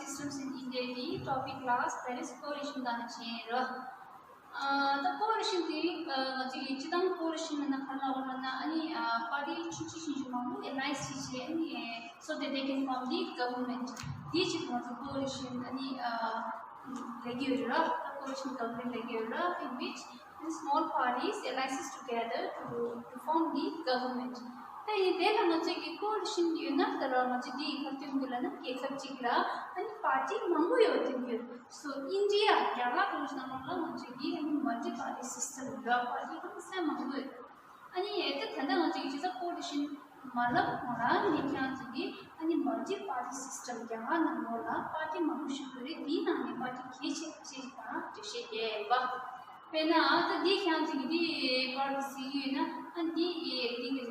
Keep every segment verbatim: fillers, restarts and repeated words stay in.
Systems in India གི་topic class, that is coalition དང་བཅས་རེད། ཨ་ད་coalition དེ་ཨ་ང་ཚོས་སྤྱི་བཏང་coalition ལབ་ན་ག་རེ་ལབ་དགོས་ལབ་ན། ཨ་ནི་ཨ་party ཆུང་ཆུང་ཆུང་ཆུང་མང་པོ་alliance བྱས་བྱས། ཨ་ནི་so that they can form the government. དེའི་ཆེད་དུ་ང་ཚོ་coalition ཨ་ནི་ཨ་ལབ་ཀྱི་ཡོད་རེད། ད་coalition government ལབ་ཀྱི་ཡོད་རེད། In which and small parties alliances together to, to form the government. ད་ཡིན་དེ་ལ་ང་ཚོས་ཀྱི་coalition ཡོད་ན། ད་ར་ང་ཚོས་འདི་ཡི་ཁ་ཐུན་གྱི་ལ་ན་རྒྱལ་ཁབ་ཅིག་ལ་ཨ་ནི་party མང་པོ་ཡོད་དེ་ཡོད། So India རྒྱ་གར་གོང་ས་ནང་ལ་ང་ཚོས་ཀྱི་ཨ་ནི་multi party system ཡོད། party གང་ས་མང་པོ་ཡོད། ཨ་ནི་ད་ད་ལྟ་ང་ཚོས་ཀྱི་ཇི་ལྟར་coalition མ་ལབ་གོང་ལ་ངས་ཁྱེད་ཚོ་གི་ཨ་ནི་multi party system རྒྱ་གར་ནང་ལོགས་ལ་party མང་པོ་ཞིག་ཡོད་རེད། དེའི་ནང་ནས་party གལ་ཆེ་ཤོས་ཤིག་དང་འགྲེལ་བཤད་རྒྱག་པ། དཔེར་ན་ཨ་ད་འདི་ཁྱེད་ཚོ་གི་འདི་པར་གཟིགས་ཡོད་ན། ཨ་འདི་འདི་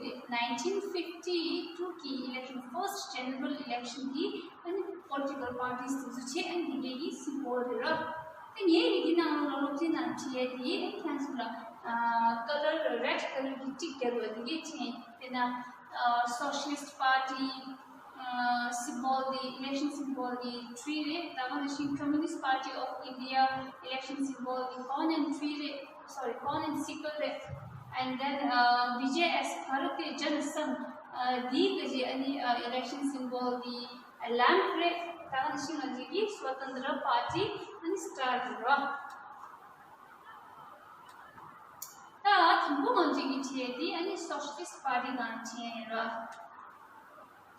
གི་nineteen fifty two གི་election, first general election གི་ཨ་ནི་political parties དེ་ཚོ་བྱས། ཨ་འདི་འདྲའི་གི་symbol རེད་ར། ད་ངས་ཀྱི་འདི་ནང་ལོགས་ལ་སློབ་ཚན་ནང་བྲིས་ཡ་དེ་ཁྱེད་ཚོ་ལ་ཨ་color, red color གི་ཊིག་རྒྱག་དགོས། འདི་གས་བྱས། དཔེར་ན་ཨ་Socialist Party ཨ་symbol དེ་election symbol དེ་tree རེད། ད་ག་ནང་བཞིན་Communist Party of India election symbol དེ་corn and tree རེད། Sorry, corn and sickle རེད། And then ཨ་BJS Bharatiya Jana Sangh ཨ་དེའི་གི་ཨ་ནི་ཨ་election symbol དེ་lamp རེད། ད་ག་ནང་བཞིན་ང་ཚོའི་གི་Swatantra Party ཨ་ནི་star རེད་ར། ད་དང་པོ་ང་ཚོས་ཀྱི་བྱས་དེ་ཨ་ནི་Socialist Party དང་བྱས་ར།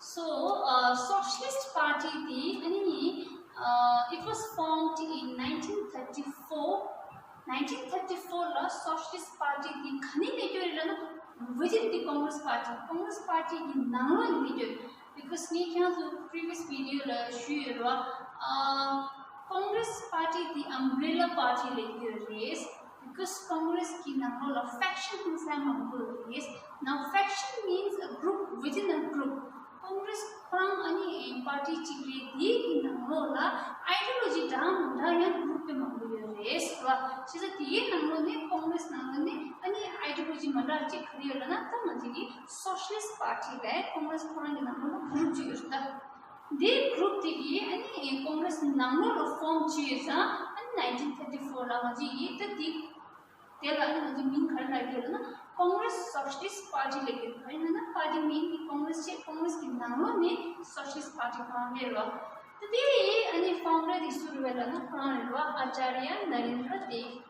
So, uh, Socialist Party དེ་ཨ་ནི་uh, it was formed in nineteen thirty-four. nineteen thirty-four ལ་Socialist Party དེ་ག་ནས་སླེབས་ཡོད་རེད་ལབ་ན། Within the Congress Party, Congress Party གི་ནང་ལོགས་ནས་སླེབས་ཡོད། Because ངས་ཁྱེད་ཚོ་previous video ལ་ཞུས་ཡོད་རེད་བ། ཨ་Congress Party དེ་umbrella party ལབ་ཡོད་རེད། Because Congress གི་ནང་ལོགས་ལ་faction དེ་ཚོ་མང་པོ་ཡོད་རེད། Now faction means a group within a group. Congress ཁོ་རང་ཨ་ནི་party གཅིག་རེད། དེའི་གི་ནང་ལོགས་ལ་ideology འདྲ་མི་འདྲ་ཡང་group དེ་མང་པོ་ཡོད་རེད་ཟེར་བ། བྱས་ཙང་དེའི་ནང་ལོགས་ནས་Congress ནང་ལོགས་ནས་ཨ་ནི་ideology མི་འདྲ་གཅིག་ག་རེ་ཡོད་ལབ་ན། ད་ང་ཚོ་གི་Socialist Party ལབ་Congress ཁོ་རང་གི་ནང་ལོགས་ལ་group གཅིག་ཡོད་རེད་ད། འདི་group དེ་གིས་ཨ་ནི་Congress ནང་ལོགས་ལ་form བྱས་ཡོད་ཙང་། ཨ་ནི་nineteen thirty-four ལ་ང་ཚོ་གིས་ད་འདི་དེ་ལ་ཨ་ནི་ང་ཚོ་མིང་ག་རེ་ལབ་ཀྱི་ཡོད་ལབ་ན། Congress Socialist Party ལབ་ཀྱི་ཡོད། ག་རེ་ཡིན་ན་party མིང་གི་Congress བྱས། Congress གི་ནང་ལོགས་ནས་Socialist Party ཁོ་རང་སླེབས་རོ། ད་དེ་ཨ་ནི་founder དེ་སུ་རེད་ལབ་ན་ཁོ་རང་རེད་བ། Acharya Narendra Dev།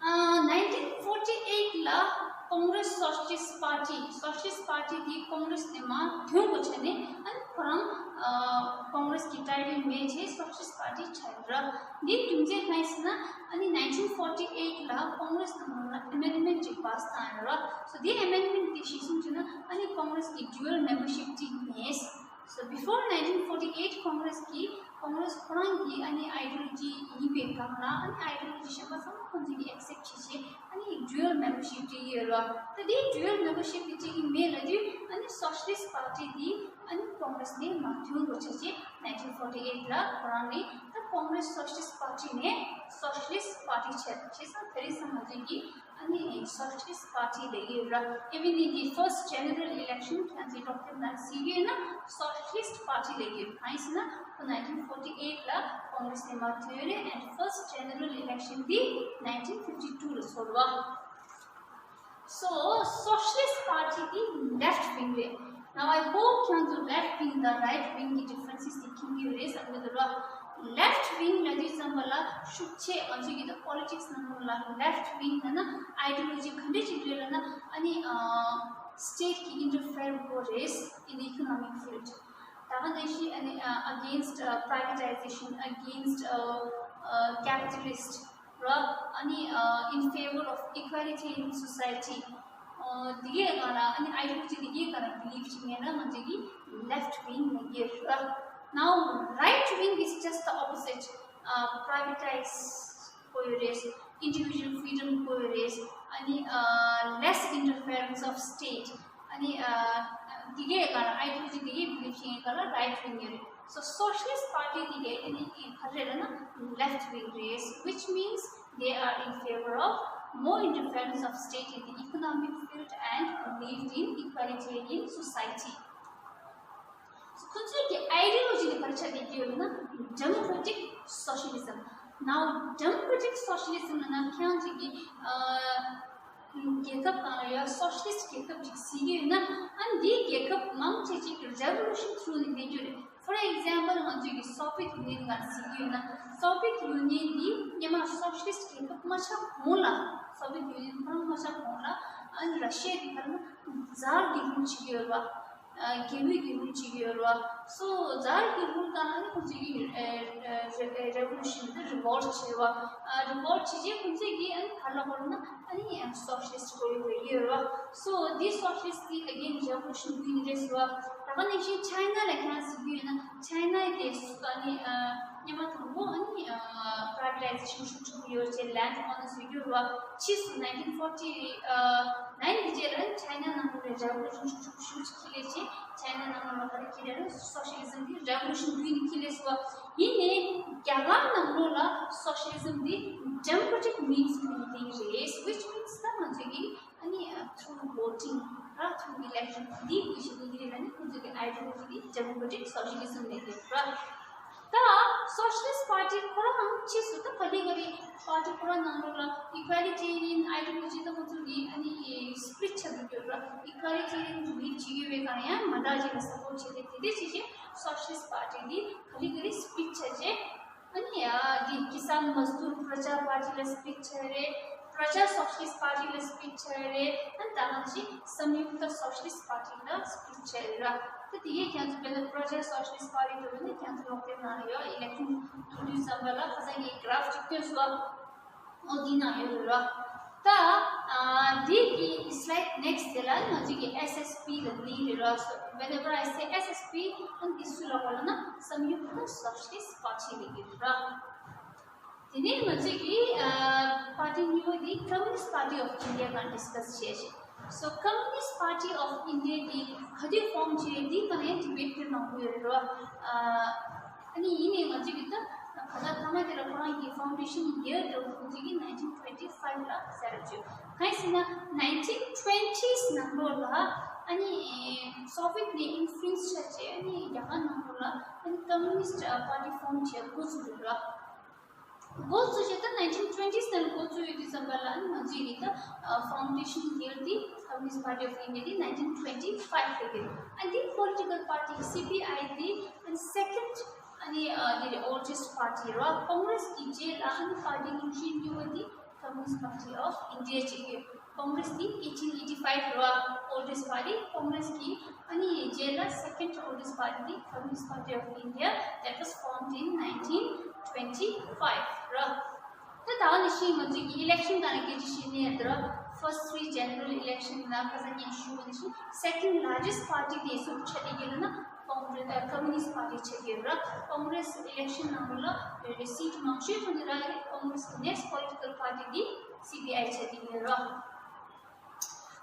ཨ་nineteen forty eight ལ་Congress Socialist Party, Socialist Party དེ་Congress ནས་མར་ཐོན་དགོས་བྱས་ནས། ཨ་ནི་ཁོ་རང་ཨ་Congress གི་title མེད་བྱས་Socialist Party ཆགས་ཡོད་ར། འདིའི་རྒྱུ་མཚན་གང་ཡིན་ཟེར་ན། ཨ་ནི་nineteen forty eight ལ་Congress ནང་ལ་amendment ཅིག་pass བཏང་ཡོད་ར། So དེ་amendment དེ་གཞི་བཟུང་བྱས་ན་ཨ་ནི་Congress གི་dual membership དེ་མེད། So before nineteen forty eight Congress གི་Congress ཁོ་རང་གི་ཨ་ནི་ideology ཡིན་པའི་སྒང་ལ། ཨ་ནི་ideology གཞན་པ་ཚང་མ་ཁོང་ཚོས་ཀྱིས་accept བྱས་བྱས། ཨ་ནི་dual membership དེ་ཡོད་ར། ད་དེ་dual membership དེ་གཅིག་གི་མེད་ལབ་དུས། ཨ་ནི་Socialist Party དེ་ཨ་ནི་Congress ནས་མར་ཐོན་དགོས་བྱས་བྱས། nineteen forty eight ལ་ཁོ་རང་ནས་ད་Congress Socialist Party ནས་Socialist Party ཆགས། བྱས་ཙང་དེ་རིང་སང་ང་ཚོས་ཀྱིས་ཨ་ནི་Socialist Party ལབ་ཀྱི་ཡོད་ར། Even in the first general election ཁྱེད་ཚོས་ཀློག་དེབ་ནང་གཟིགས་ཡོད་ན་Socialist Party ལབ་ཀྱི་ཡོད། གང་ཡིན་ཟེར་ན་ཁོ་nineteen forty eight ལ་Congress ནས་མར་ཐོན་རེད། And first general election དེ་nineteen fifty two ལ་ཚོགས་རེད་བ། So Socialist Party དེ་left wing རེད། Now I hope ཁྱེད་ཚོ་left wing དང་right wing གི་differences དེ་མཁྱེན་གྱི་ཡོད་རེད་བསམ་གྱི་འདུག་ར། Left wing ལབ་དུས་ཙམ་པ་ལ་ཤུགས་ཆེ་ང་ཚོའི་གི་ད་politics ནང་ལ་left wing ལབ་ན་ideology ག་འདྲ་ཅིག་རེད་ལབ་ན། ཨ་ནི་ཨ་state གི་interfere དགོས་རེད་in the economic field. ད་ག་ནང་བཞིན་ཨ་ནི་ཨ་against ཨ་privatization, against ཨ་ཨ་capitalist ར། ཨ་ནི་ཨ་in favor of equality in society. ཨ་འདི་གའི་སྒང་ལ་ཨ་ནི་ideology འདི་གའི་སྒང་ལ་believe བྱེད་མཁན་ལ་ང་ཚོ་གིས་left wing ལབ་ཀྱི་ར། Now right wing is just the opposite. ཨ་privatize དགོས་ཡོད་རེད། Individual freedom དགོས་ཡོད་རེད། ཨ་ནི་ཨ་less interference of state. ཨ་ནི་ཨ་འདི་གའི་སྒང་ལ་ideology འདི་གའི་believe བྱེད་མཁན་སྒང་ལ་right wing ཡོད་རེད། So Socialist Party འདི་གའི་ཨ་ནི་ག་རེ་རེད་ལབ་ན་left wing རེད། Which means they are in favor of more interference of state in the economic field and believed in equalitarian society. So ཁོ་ཚོའི་གི་ཨའི་ཌི་ཡོ་ལོ་ཇི་དེ་ག་རེ་ཆགས་བསྡད་ཀྱི་ཡོད་ལབ་ན། Democratic Socialism. Now, democratic socialism ལབ་ན་ཁྱེད་རང་ཅིག་གི་ཨ་རྒྱལ་ཁབ་གང་ལ་ཡོད། སོ་ཤི་ལི་སི་ཊི་རྒྱལ་ཁབ་ཅིག་གཟིགས་ཀྱི་ཡོད་ན། ཨ་ནི་འདིའི་རྒྱལ་ཁབ་མང་ཆེ་ཅིག་revolution through ནས་བསྡད་རྒྱུ་རེད། For example, ང་ཚོའི་གི་Soviet Union ག་གཟིགས་ཀྱི་ཡོད་ན། Soviet Union འདི་སྔོན་མ་སོ་ཤི་ལི་སི་ཊི་རྒྱལ་ཁབ་མ་ཆགས་གོང་ལ། Soviet Union ཁོ་རང་མ་ཆགས་གོང་ལ། ཨ་ནི་ར་ཤི་ཡ་འདི་ག་རེ་ཟེར་ན། ཛར་གྱི་རུལ་བྱེད་ཀྱི་ཡོད་རེད་བ། རྒྱལ་པོའི་རྒྱལ་རུལ་བྱེད་ཀྱི་ཡོད་རེད་བ། སོ་ཛར་གྱི་རུལ་སྒང་ལ་ནི་ཁོང་ཚོས་ཀྱི་revolution དང་revolt བྱེད་རེད་བ། revolt བྱས་རྗེས་ཁོང་ཚོས་ཀྱི་ཨ་ནི་ག་རེ་ལབ་དགོས་རེད་ན། ཨ་ནི་socialist དགོས་ཡོད་རེད་ཡོད་རེད་བ། སོ་འདི་socialist དེ་again revolution བརྒྱུད་ནས་རེད་ཟེར་བ། ད་ག་ནང་བཞིན་China ལ་ཁྱེད་རང་གཟིགས་ཀྱི་ཡོད་ན། China དེ་ཨ་ནི་སྔོན་མ་དང་པོ་ཨ་ནི་privatization ཤུགས་ཆེན་པོ་ཡོད་བྱས་land owners བཟོས་ཀྱི་ཡོད་རེད་བ། ཕྱིས་སུ་nineteen forty nine གི་རྗེས་ལ་China ནང་ལོགས་ནས་revolution ཤུགས་ཆེན་པོ་ཞེ་པོ་ཅིག་འཁྱེར་སླེབས་བྱས། China ནང་ལོགས་ལ་ག་རེ་འཁྱེར་སླེབས་རེད། Socialism དེ་revolution བརྒྱུད་ནས་འཁྱེར་སླེབས་སོང་བ། ཡིན་ནའི་རྒྱ་གར་ནང་ལོགས་ལ་socialism དེ་democratic means བརྒྱུད་ནས་བསྟན་གྱི་རེད། Which means ད་ང་ཚོས་ཀྱི་ཨ་ནི་through voting ར་through election འདི་བརྒྱུད་བྱས་བསྟན་གྱི་རེད་ལབ་ནས། ཁོང་ཚོས་ཀྱི་ideology དེ་democratic socialism ལབ་ཀྱི་རེད། ད་Socialist Party ཁོ་རང་ཕྱིས་སུ་ད་ག་ལེ་ག་ལེ་party ཁོ་རང་ནང་ལོགས་ལ་equalitarian ideology ད་ཁོ་ཚོ་གི་ཨ་ནི་split ཆགས་འགྲོ་གི་ཡོད་ར། Equalitarian ལས་བྱེད་ཡོད་པའི་སྒང་ཡང་མ་འདྲ་ཅིག་ལ་support བྱས་ཏེ། དེ་འདྲ་བྱས་བྱས་Socialist Party འདི་ག་ལེ་ག་ལེ་split ཆགས་བྱས། ཨ་ནི་ཡ་འདི་Kisan Mazdoor Praja Party ལ་split ཆགས་རེད། Praja Socialist Party ལ་split ཆགས་རེད། ཨ་ནི་ད་ག་ནང་བཞིན་Samyukta Socialist Party ལ་split ཆགས་རེད་ར། ད་དེ་གས་ཁྱེད་ཚོ་དཔེར་ན་Praja Socialist Party འགྲོ་བ་ཡིན་ན་ཁྱེད་ཚོ་ཀློག་དེབ་ནང་ལ་ཡོད། election ཐུག་དུས་ཙམ་པ་ལ་ཁ་སང་གི་graph གཅིག་སྟོན་སོང་བ། འོ་འདི་ནང་ཡོད་རེད་ར། ད་ཨ་འདི་གི་slide next དེ་ལ་ང་ཚོས་ཀྱི S S P ལ་ནི་རེད་ར། So whenever I say S S P, ཨ་ནི་འདི་སུ་ལ་གོ་ལབ་ན་Samyukta Socialist Party ལ་ཡོད་ར། དེ་ནས་ང་ཚོས་ཀྱི་ཨ་party གཉིས་པ་འདི་Communist Party of India ག་discuss བྱས་ཤིང་། So Communist Party of India འདི་ག་དུས་form བྱས་འདི་ག་ནས་debate དེ་གནང་གི་ཡོད་རེད་ར། ཨ་ནི་ཡིན་ནའི་ང་ཚོས་ཀྱི་ད་ག་ད་ཐ་མ་དེ་ལ་ཁོ་རང་གི་foundation year འདྲ་བོ་ཁོང་ཚོས་ཀྱི་nineteen twenty five ལ་གསལ་བརྗོད། གང་ཡིན་ཟེར་ན་nineteen twenties ནང་ལོགས་ལ་ཨ་ནི་Soviet ནས་influence བྱས་བྱས་ཨ་ནི་རྒྱ་གར་ནང་ལོགས་ལ་ཨ་ནི་Communist Party form བྱས་འགོ་བཙུགས་རེད་ར། འགོ་བཙུགས་བྱས་ད་nineteen twenties ནང་འགོ་བཙུགས་ཡོད་དུས་ཙམ་པ་ལ་ཨ་ནི་ང་ཚོས་ཀྱི་ད་foundation year འདི་Communist Party of India འདི་nineteen twenty five རེད། ཨ་འདི་political party C P I འདི་ཨ་ནི་second ཨ་ནི་འདི་རེད། oldest party རེད་བ། Congress གི་རྗེས་ལ་ཨ་ནི་party རྙིང་ཤོས་གཉིས་པ་འདི་Communist Party of India བྱེད་ཀྱི་ཡོད། Congress འདི་eighteen eighty five རེད་བ། oldest party Congress གི་ཨ་ནི་རྗེས་ལ་second oldest party འདི་Communist Party of India that was formed in nineteen twenty five རེད། ད་ད་ག་ནང་བཞིན་ང་ཚོས་ཀྱི་election སྒང་ལ་སྐད་ཆ་བཤད་ནས་ཡོད་རེད། First three general election ལ་ཁ་སང་ཉིན་ཞུས་པ་ནང་བཞིན་second largest party དེ་སུ་ཆགས་བསྡད་ཀྱི་ཡོད་ལབ་ན་Congress ཨ་Communist Party ཆགས་ཀྱི་ཡོད་རེད། Congress election ནང་ལ་ཡོད་རེད། seat མང་ཤོས་ཐོན་ནས་ར་རེད། Congress གི་next political party དེ C P I ཆགས་བསྡད་ཀྱི་ཡོད་རེད།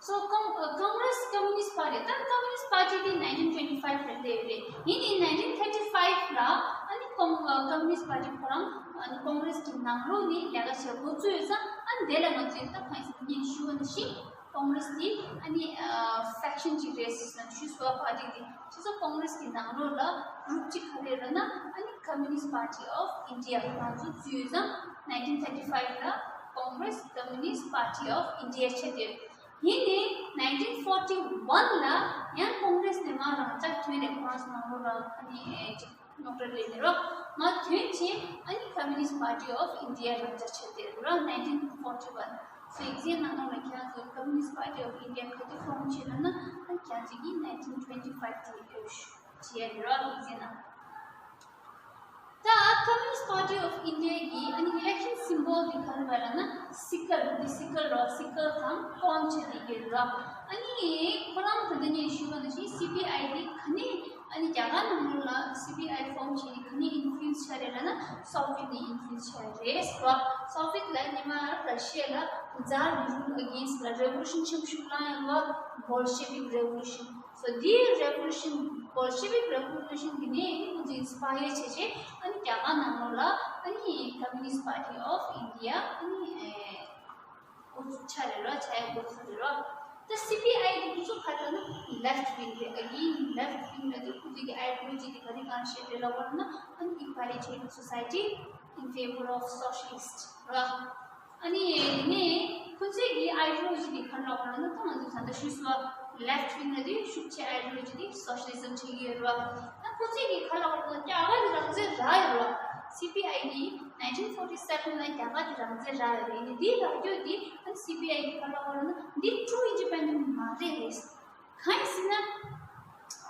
So Con- Congress Communist Party ད་Communist Party དེ་nineteen twenty five ལ་སླེབས་རེད། ཡིན་ནའི་nineteen thirty five ལ་ཨ་ནི་Con- Communist Party ཁོ་རང་ཨ་ནི་Congress གི་ནང་ལོགས་ནས་ལས་ཀ་བྱེད་འགོ་བཙུགས་ཡོད་ཙང་། ཨ་ནི་དེ་ལ་ང་ཚོས་ད་ཁ་སང་ཉིན་ཞུས་པ་ནང་བཞིན་Congress དེ་ཨ་ནི་faction གཅིག་རེད་ཟེར་ནས་ཞུས་སོང་། Party དེ་བྱས་ཙང་Congress གི་ནང་ལོགས་ལ་group གཅིག་ག་རེ་རེད་ན་ཨ་ནི་Communist Party of India ང་ཚོ་བཙུགས་ཡོད་ཙང་nineteen thirty five ལ་Congress Communist Party of India ཆགས་བསྡད་ཡོད། ཡིན་ནའི་nineteen forty one ལ་ཡང་Congress ནས་མར་རང་འཇགས་ཐོན་ནས་Congress ནང་ལོགས་ལ་ཨ་ནི་ཅིག་རྙོག་དྲ་སླེབས་ནས་རོ། མར་ཐོན་བྱས་ཨ་ནི་Communist Party of India རང་འཇགས་བྱས་ཏེ་རོ། nineteen forty one སོ་exam ནང་ལོགས་ལ་ཁྱེད་ཚོ་Communist Party of India ག་དུས་form བྱས་ན་ན་ཨ་ནི་ཁྱེད་ཚོ་གིས་nineteen twenty five དེ་ཡོད་ཤུ་བྱས་ནས་རོ། exam ནང་། ད་Communist Party of India གི་ཨ་ནི་election symbol དེ་ག་རེ་རེད་ལབ་ན་སི་ཀལ། འདི་སི་ཀལ་རོ། སི་ཀལ་དང་ཀོན་བྱས་ཏེ་ཡོད་རོ། ཨ་ནི་ཁོ་རང་ད་ལྟ་ངས་ཞུས་པ་ནང་བཞིན་C P I དེ་ག་ནས་ཨ་ནི་རྒྱ་གར་ནང་ལོགས་ལ་C P I form བྱས་ནས་ག་ནས་influence བྱས་རེད་ལབ་ན་Soviet ནས་influence བྱས་རེད་རོ། Soviet ལ་སྔོན་མ་ར་ཤི་ཡ་ལ་ཛར་གི་རུལ་against ལ་revolution ཆེན་པོ་ཞིག་བསླངས་ཡོད་རོ། Bolshevik Revolution། So འདིའི་Revolution Bolshevik Revolution འདི་ནས་ཨ་ནི་ཁོང་ཚོ་inspire བྱས་བྱས་ཨ་ནི་རྒྱ་གར་ནང་ལོགས་ལ་ཨ་ནི་Communist Party of India ཨ་ནི་འགོ་བཙུགས་ཆགས་རེད་རོ། ཆགས་ཡ་འགོ་བཙུགས་རེད་རོ། ད་སི་པི་ཨའི་དེ་ཁོ་ཚོ་ག་རེ་ལབ་ན་left wing རེད། Again left wing ལབ་དུས་ཁོ་ཚོ་གི་ideology དེ་ག་རེ་གང་བཤད་རེད་ལབ་པ་ན་ཨ་ནི་equalitarian society in favor of socialist ར། ཨ་ནི་དེ་ནས་ཁོ་ཚོའི་གི་ideology དེ་ག་རེ་ལབ་པ་ན་ད་ང་ཚོ་ད་ལྟ་ཞུས་སོང་། left wing ལབ་དུས་ཤུགས་ཆེ་ideology དེ་socialism བྱེད་ཀྱི་ཡོད་ར། ད་ཁོ་ཚོས་ཀྱིས་ག་ལབ་པ་ན་རྒྱ་གར་གྱི་རང་བཙན་རག་ཡོད་ར། སི་པི་ཨའི་གིས་nineteen forty seven ལ་རྒྱ་གར་གྱི་རང་བཙན་རག་ཡོད་རེད། ཡིན་ནའི་འདི་རག་རྒྱུ་དེ་ཨ་ནི་སི་པི་ཨའི་གིས་ག་ལབ་པ་ན་འདི་true independent མ་རེད། གང་ཡིན་ཟེར་ན།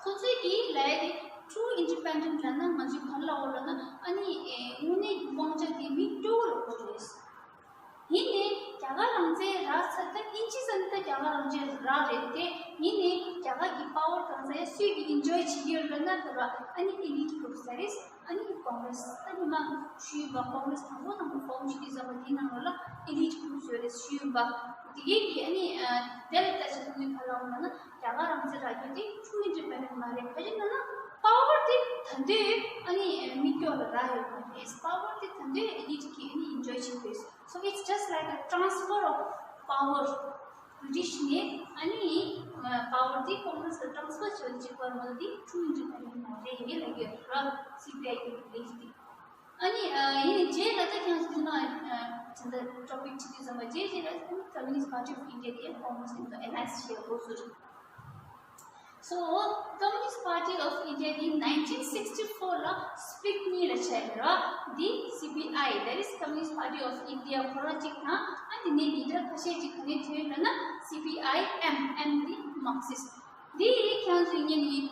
ཁོ་ཚོས་ཀྱིས་ལབ་ཡ་དེ་true independent རག་ན་ང་ཚོས་ག་ལབ་པ་ན་ཨ་ནི་དངོས་གནས་ཀྱི་དབང་ཆ་དེ་མི་སྤྲོ་བོ་ལ་དགོས་རེད། ཡིན་ནའི་རྒྱ་གར་རང་བཙན་རག་ཚར། ད་ཨིན་ཇི་ཟེར་ན་ད་རྒྱ་གར་རང་བཙན་རག་རེད་དེ། ཡིན་ནའི་རྒྱ་གར་གྱི་power གང་ཚ་ཡ་སུས་ཀྱིས་enjoy བྱེད་ཀྱི་ཡོད་ལབ་ན་ད་ར་ཨ་ནི་elite groups རེད། ཨ་ནི་Congress ད་ཉི་མ་ཞུས་ཡིན་པ། Congress དང་པོ་དང་པོ་form བྱེད་དུས་ཙམ་པ་དེའི་ནང་ལོགས་ལ་elite groups ཡོད་རེད་ཞུས་ཡིན་པ། དེ་གས་ཀྱིས་ཨ་ནི་དེ་ལ་ལྟ་ཆ་དེ་ནས་ག་ལབ་པ་ན་རྒྱ་གར་རང་བཙན་རག་རྒྱུ་དེ་true independent མ་རེད། ག་རེ་ཡིན་ན་power དེ་ད་དུང་ཨ་ནི་མི་སྐྱོ་ལ་རག་ཡོད་མ་རེད། power དེ་ད་དུང་elite གིས་ཨ་ནི་enjoy བྱེད་དགོས། So it's just like a transfer of power. British ནས་ཨ་ནི་power དེ་Congress ལ་transfer བྱས་ཏེ་བྱེད་པ་མ་གཏོགས་དེ་true independent མ་རེད་ལབ་ཀྱི་ཡོད་ར། སི་པི་ཨའི་གི་ལས་དེ། ཨ་ནི་ཡིན་ནའི་རྗེས་ལ་ད་ཁྱེད་ཚོ་ན་ད་ལྟ་topic བྱེད་དུས་ཙམ་པ་རྗེས་རྗེས་ལ་Communist Party of India དེ་Congress ནང་དུ་alliance བྱེད་དགོས་ཚུལ། So Communist Party of India དེ་nineteen sixty four ལ་split གཉིས་ལ་ཆད་ཡོད་ར། འདི་སི་པི་ཨའི་that is Communist Party of India ཁོ་རང་གཅིག་དང་། ཨ་ནི་དེ་ནས་leader ཁ་ཤས་ཅིག་ག་ནས་ཐོན་ཡོད་ལབ་ན་སི་པི་ཨའི་ཨེམ། ཨེམ་དེ་Marxist། འདི་ཁྱེད་ཚོས་ཉན་ཡིན།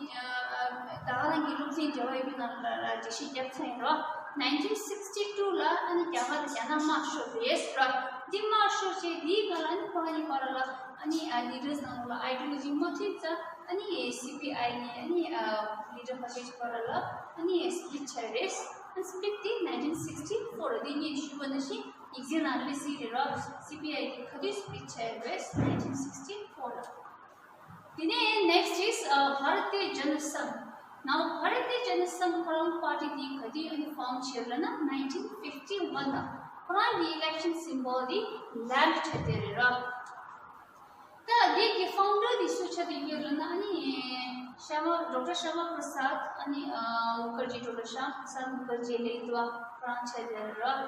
ད་ག་རང་གི་སློབ་ཚན་འབྲེལ་བ་ཡོད་པའི་ནང་ལ་འགྲེལ་བཤད་རྒྱབ་ཚར་ཡིན་ར། nineteen sixty two ལ་ཨ་ནི་རྒྱ་གར་དང་རྒྱ་ནག་དམག་ཤོར་རེད་ར། འདི་དམག་ཤོར་རྗེས་འདིའི་སྒང་ལ་ཨ་ནི་ཁོ་རང་གཉིས་བར་ལ་ཨ་ནི་leaders ནང་ལ་ideology མ་མཐུན་ཙང་ཨ་ནི་སི་པི་ཨའི་ནས་ཨ་ནི་leader ཁ་ཤས་ཀྱི་བར་ལ་ཨ་ནི་split བྱས་རེད། ཨ་split དེ་nineteen sixty four དེ་ངས་ཞུས་པ་ནང་བཞིན་ཡིག་ཚད་ནང་ལ་སླེབས་ཡོད་རེད་ར། སི་པི་ཨའི་དེ་ག་དུས་split བྱས་རེད། nineteen sixty four ལ། དེ་ནས་next is Bharatiya Jana Sangh. Now Bharatiya Jana Sangh ཁོ་རང་party དེ་ག་དུས་ཨ་ནི་form བྱས་ལབ་ན་nineteen fifty one ལ། ཁོ་རང་གི་election symbol དེ་lamp བྱས་དེ་རེད་ར། ད་དེ་གི་founder དེ་སུ་ཆགས་བསྡད་ཡོད་ལབ་ན་ཨ་ནི་Shyama Doctor Shyama Prasad ཨ་ནི་Mukherjee Doctor Shyama Prasad Mukherjee ལབ་ཡོད་པ་ཁོ་རང་ཆགས་བསྡད་རེད་ར།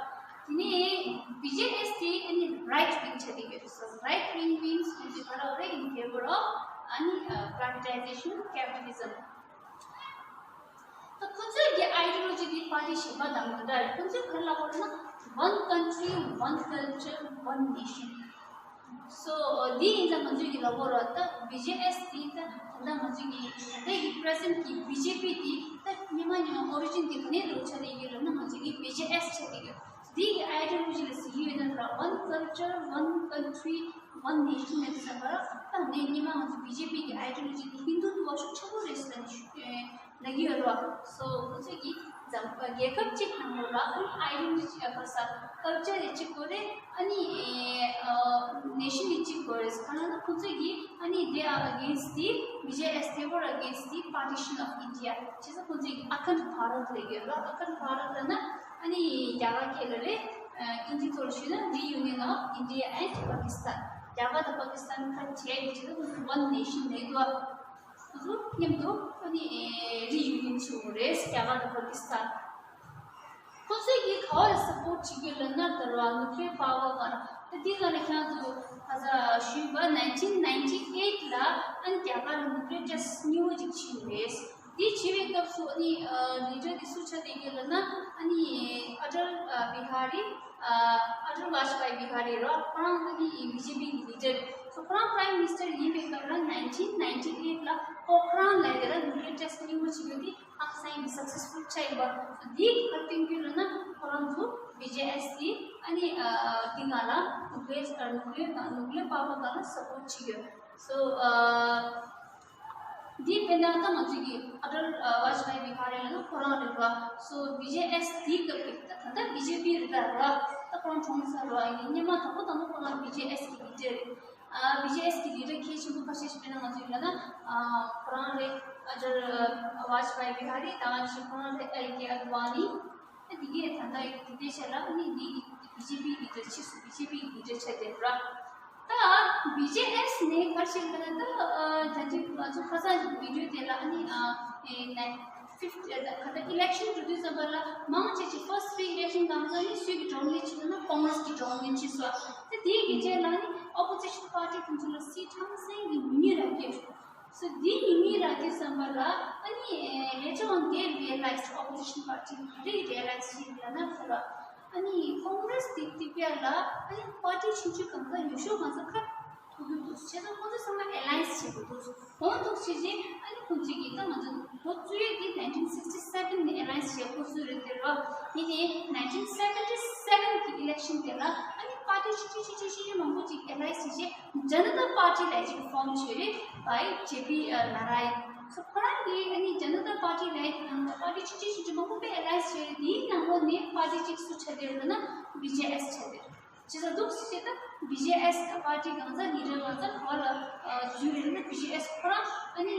དེ་ནས་བི་ཇེ་ཨེས་དེ་ཨ་ནི་right wing ཆགས་བསྡད་ཡོད། So right wing means ཁོང་ཚོས་ག་རེ་རེད། In favor of ཨ་ནི་privatization capitalism. ད་ཁོང་ཚོའི་གི་ideology དེ་party གཞན་པ་དང་མི་འདྲ་རེད། ཁོང་ཚོས་ག་རེ་ལབ་པ་རེད་ན་one country, one culture, one nation. So འདི་ཡིན་ཙང་ང་ཚོས་ཀྱི་ལབ་པ་རེད། ད་བི་ཇེ་ཨེས་དེ་ད་ད་ལྟ་ང་ཚོས་ཀྱི་ད་ལྟའི་གི་present གི་བི་ཇེ་པི་དེ་ད་སྔོན་མ་སྔོན་མ་origin དེ་ག་ནས་ལོག་ཆགས་བསྡད་ཡོད་ལབ་ན་ང་ཚོས་ཀྱི་བི་ཇེ་ཨེས་ཆགས་བསྡད་ཡོད། འདི་གི་ideology ལ་ཟེར་གྱི་ཡོད་ན་ར་one culture, one country, one nation ལབ་ཙམ་པ་ར། ད་ནས་སྔོན་མ་ང་ཚོ་བི་ཇེ་པི་གི་ideology དེ་ཧིན་དུ་ཏུ་བ་ཤུགས་ཆེན་པོ་རེད་ཟེར་ནས་ཞུ་ལབ་ཀྱི་ཡོད་རེད་བ། So ཁོང་ཚོས་ཀྱིས་འཛམ་རྒྱལ་ཁབ་གཅིག་ནང་ལོགས་ལ་ཨ་ནི་ideology ཨ་ཁ་ས་culture ཡང་གཅིག་དགོས་རེད། ཨ་ནི་nation ཡང་གཅིག་དགོས་རེད། གང་ལབ་ན་ཁོང་ཚོས་ཀྱིས་ཨ་ནི they are against the བི་ཇེ་ཨེས, they were against the partition of India. བྱས་ཙང་ཁོང་ཚོས་ཀྱིས་Akhand Bharat ལབ་ཀྱི་ཡོད་རེད་བ། Akhand Bharat ལབ་ན་ཨ་ནི་རྒྱ་གར་སྐད་ལ་རེད། ཨིན་ཇིའི་ཐོག་ལ་ཞུས་ན་Reunion of India and Pakistan. རྒྱ་གར་དང་པ་ཀི་སི་ཐན་ཁ་བྲལ་བའི་ཆེད་དུ་ཁོང་ཚོས་one nation ལབ་འདུག་བ། ཁོང་ཚོ་མཉམ་དུ་ཨ་ནི་reunion བྱེད་དགོས་རེད། རྒྱ་གར་དང་པ་ཀི་སི་ཐན། ཁོང་ཚོས་ཀྱིས་ག་བ་ལ་support བྱེད་ཀྱི་ཡོད་ལབ་ན་ད་ར་nuclear power ལ། ད་འདི་ལ་ནི་ཁྱེད་ཚོ་ཁ་ས་ཞུས་པ་nineteen ninety eight ལ་ཨ་ནི་རྒྱ་གར་ལ་nuclear test གཉིས་པ་ཅིག་བྱས་ཡོད་རེད། དེ་བྱེད་པའི་སྐབས་སུ་ཨ་ནི་ལི་ཌར་དེ་སུ་ཆགས་བསྡད་ཀྱི་ལབ་ན་ཨ་ནི་ཨ་ཊལ་བི་ཧ་རི། ཨ་ཊལ་ཝཱཇ་པཱའི་བི་ཧ་རི་ར། ཁོ་རང་ཨ་ནི་བི་ཇེ་པི་གི་ལི་ཌར། སོ་ཁོ་རང་པ་རའིམ་མི་ནི་སི་ཊར་ཡིན་པའི་སྐབས་ལ་nineteen ninety eight ལ་པོ་ཁ་རན་ལབ་དེ་ལ་nuclear test གཉིས་པ་བྱེད་རྒྱུ་དེ་ཨ་ཁ་སང་ཡིན་successful ཆགས་ཡིན་པ། སོ་དེའི་གི་ཁ་སྟོན་རྒྱུ་ལབ་ན་ཁོ་རང་ཚོ་བི་ཇེ་ཨེས་དེ་ཨ་ནི་དེ་ང་ལ་nuclear nuclear nuclear power ང་ལ་support བྱེད་རྒྱུ། སོ་འདི་དཔེར་ན་ད་ང་ཚོས་ཀྱི་ཨ་ཊལ་ཝཱཇ་པཱའི་བི་ཧ་རི་ལབ་ན་ཁོ་རང་རེད་བ། སོ་བི་ཇེ་ཨེས་དེའི་སྐབས་ཀྱི་ད་ད་ལྟ་བི་ཇེ་པི་རེད་ད་ར། ད་ཁོ་རང་གྲོངས་ཚར་བ་ཡིན། སྔོན་མ་དང་པོ་དང་པོ་ཁོ་རང་བི་ཇེ་ཨེས་གི་ལི་ཌར་རེད། བི་ཇེ་ཨེས་གི་ལི་ཌར་གལ་ཆེན་པོ་ཁ་ཤས་ཤིག་དཔེར་ན་ང་ཚོས་ལབ་ན་ཁོ་རང་རེད། ཨ་ཊལ་ཝཱཇ་པཱའི་བི་ཧ་རི། ད་ག་ནང་བཞིན་ཁོ་རང་རེད། ཨེལ་ཀེ་ཨཌ་ཝཱ་ནི། ད་དེ་གས་ད་ལྟ་དེ་འདྲའི་ཆ་ལ་ཨ་ནི་འདི་བི་ཇེ་པི་ལི་ཌར་ཕྱིས་སུ་བི་ཇེ་པི་ལི་ཌར་ཆགས་བསྡད་ར། ད་ བི་ཇེ་ཨེས་ནས་ག་རེ་བྱས་ལབ་ན། ད་ཨ་ད་ཅི་ང་ཚོ་ཁ་སང་བི་ཌི་ཡོ་དེ་ལ་ཨ་ནི་ཨ་ཨེ་ནའི་ཕིཕ་ཨེ་ད་ག་ད་ཨི་ལེག་ཤན་འགྲོ་དུས་ཙམ་པ་ལ་མང་ཆེ་ཆེ་ཕར་སི་ཊི་ཐི་ཨི་ལེག་ཤན་གང་ཚང་ནི་སུས་ཀྱི་ཌོ་མི་ནེཊ་བྱས་ལབ་ན་ཀོང་གྷི་རེ་སི་གི་ཌོ་མི་ནེཊ་བྱས་སོང་། དེ་དེའི་གི་རྗེས་ལ་ནི་ཨོ་པོ་ཛི་ཤན་པར་ཊི་ཁོང་ཚོ་ལ་སི་ཊི་ཧང་སང་གི་ཉུང་ཉུང་རག་གི། སོ་འདི་ཉུང་ཉུང་རག་དུས་ཙམ་པ་ལ་ཨ་ནི་later on they realized, opposition party ག་རེ་རི་ཡ་ལའི་ཛི་བྱས་ལབ་ན། ཁོ་ལ་ཨ་ནི་ཀོང་གྷི་རེ་སི་དེ་དེ་བས་ལ་ཨ་ནི་པར་ཊི་ཆུང་ཆུང་གང་ག་ཡོད་ཤོས་གང་ས་ཁ་ཐུག་གི་འདུག་བྱས་ཙང་ཁོང་ཚོ་ཚང་མ་ཨེ་ལ་ཡན་སི་བྱེད་དགོས་འདུག་འོ་འདུག་བྱས་རྗེས་ཨ་ནི་ཁོང་ཚོས་ཀྱིས་ད་ང་ཚོ་འགོ་བཙུགས་ཡས་དེ་nineteen sixty seven ནས་ཨེ་ལ་ཡན་སི་བྱེད་འགོ་བཙུགས་རེད་དེ་རོ། དེ་ནས་nineteen seventy seven གི་ཨི་ལེག་ཤན་དེ་ལ་ཨ་ནི་པར་ཊི་ཆུང་ཆུང་ཆུང་ཆུང་ཆུང་ཆུང་མང་པོ་ཅིག་ཨེ་ལ་ཡན་སི་བྱས་རྗེས་ཇ་ན་ཏ་པར་ཊི་ལབ་ཅིག་ཕོམ་བྱས་རེད། by J P Narayan། སོ་ཁོ་རང་གིས་ཨ་ནི་ཇ་ན་ཏ་པར་ཊི་ལབ་ཡས་ནང་ལ་པར་ཊི་ཆུང་ཆུང་ཆུང་ཆུང་མང་པོ་དཔེ་ཨེ་ལ་ཡན་སི་བྱས་རེད། དེའི་ནང་ལོགས་ནས་པར་ཊི་གཅིག་སུ་ཆགས་བསྡད་རེད་ལབ་ན་བི་ཇེ་ཨེས་ཆགས་བསྡད་རེད། བྱས་ཙང་འདུག་སེ་བྱས་ད་བི་ཇེ་ཨེས་པར་ཊི་གང་ཟག་ལི་ཌར་གང་ཟག་ག་བ་ལ་འཛུལ་རེད་ལབ་ན་བི་ཇེ་ཨེས་ཁོ་རང་ཨ་ནི་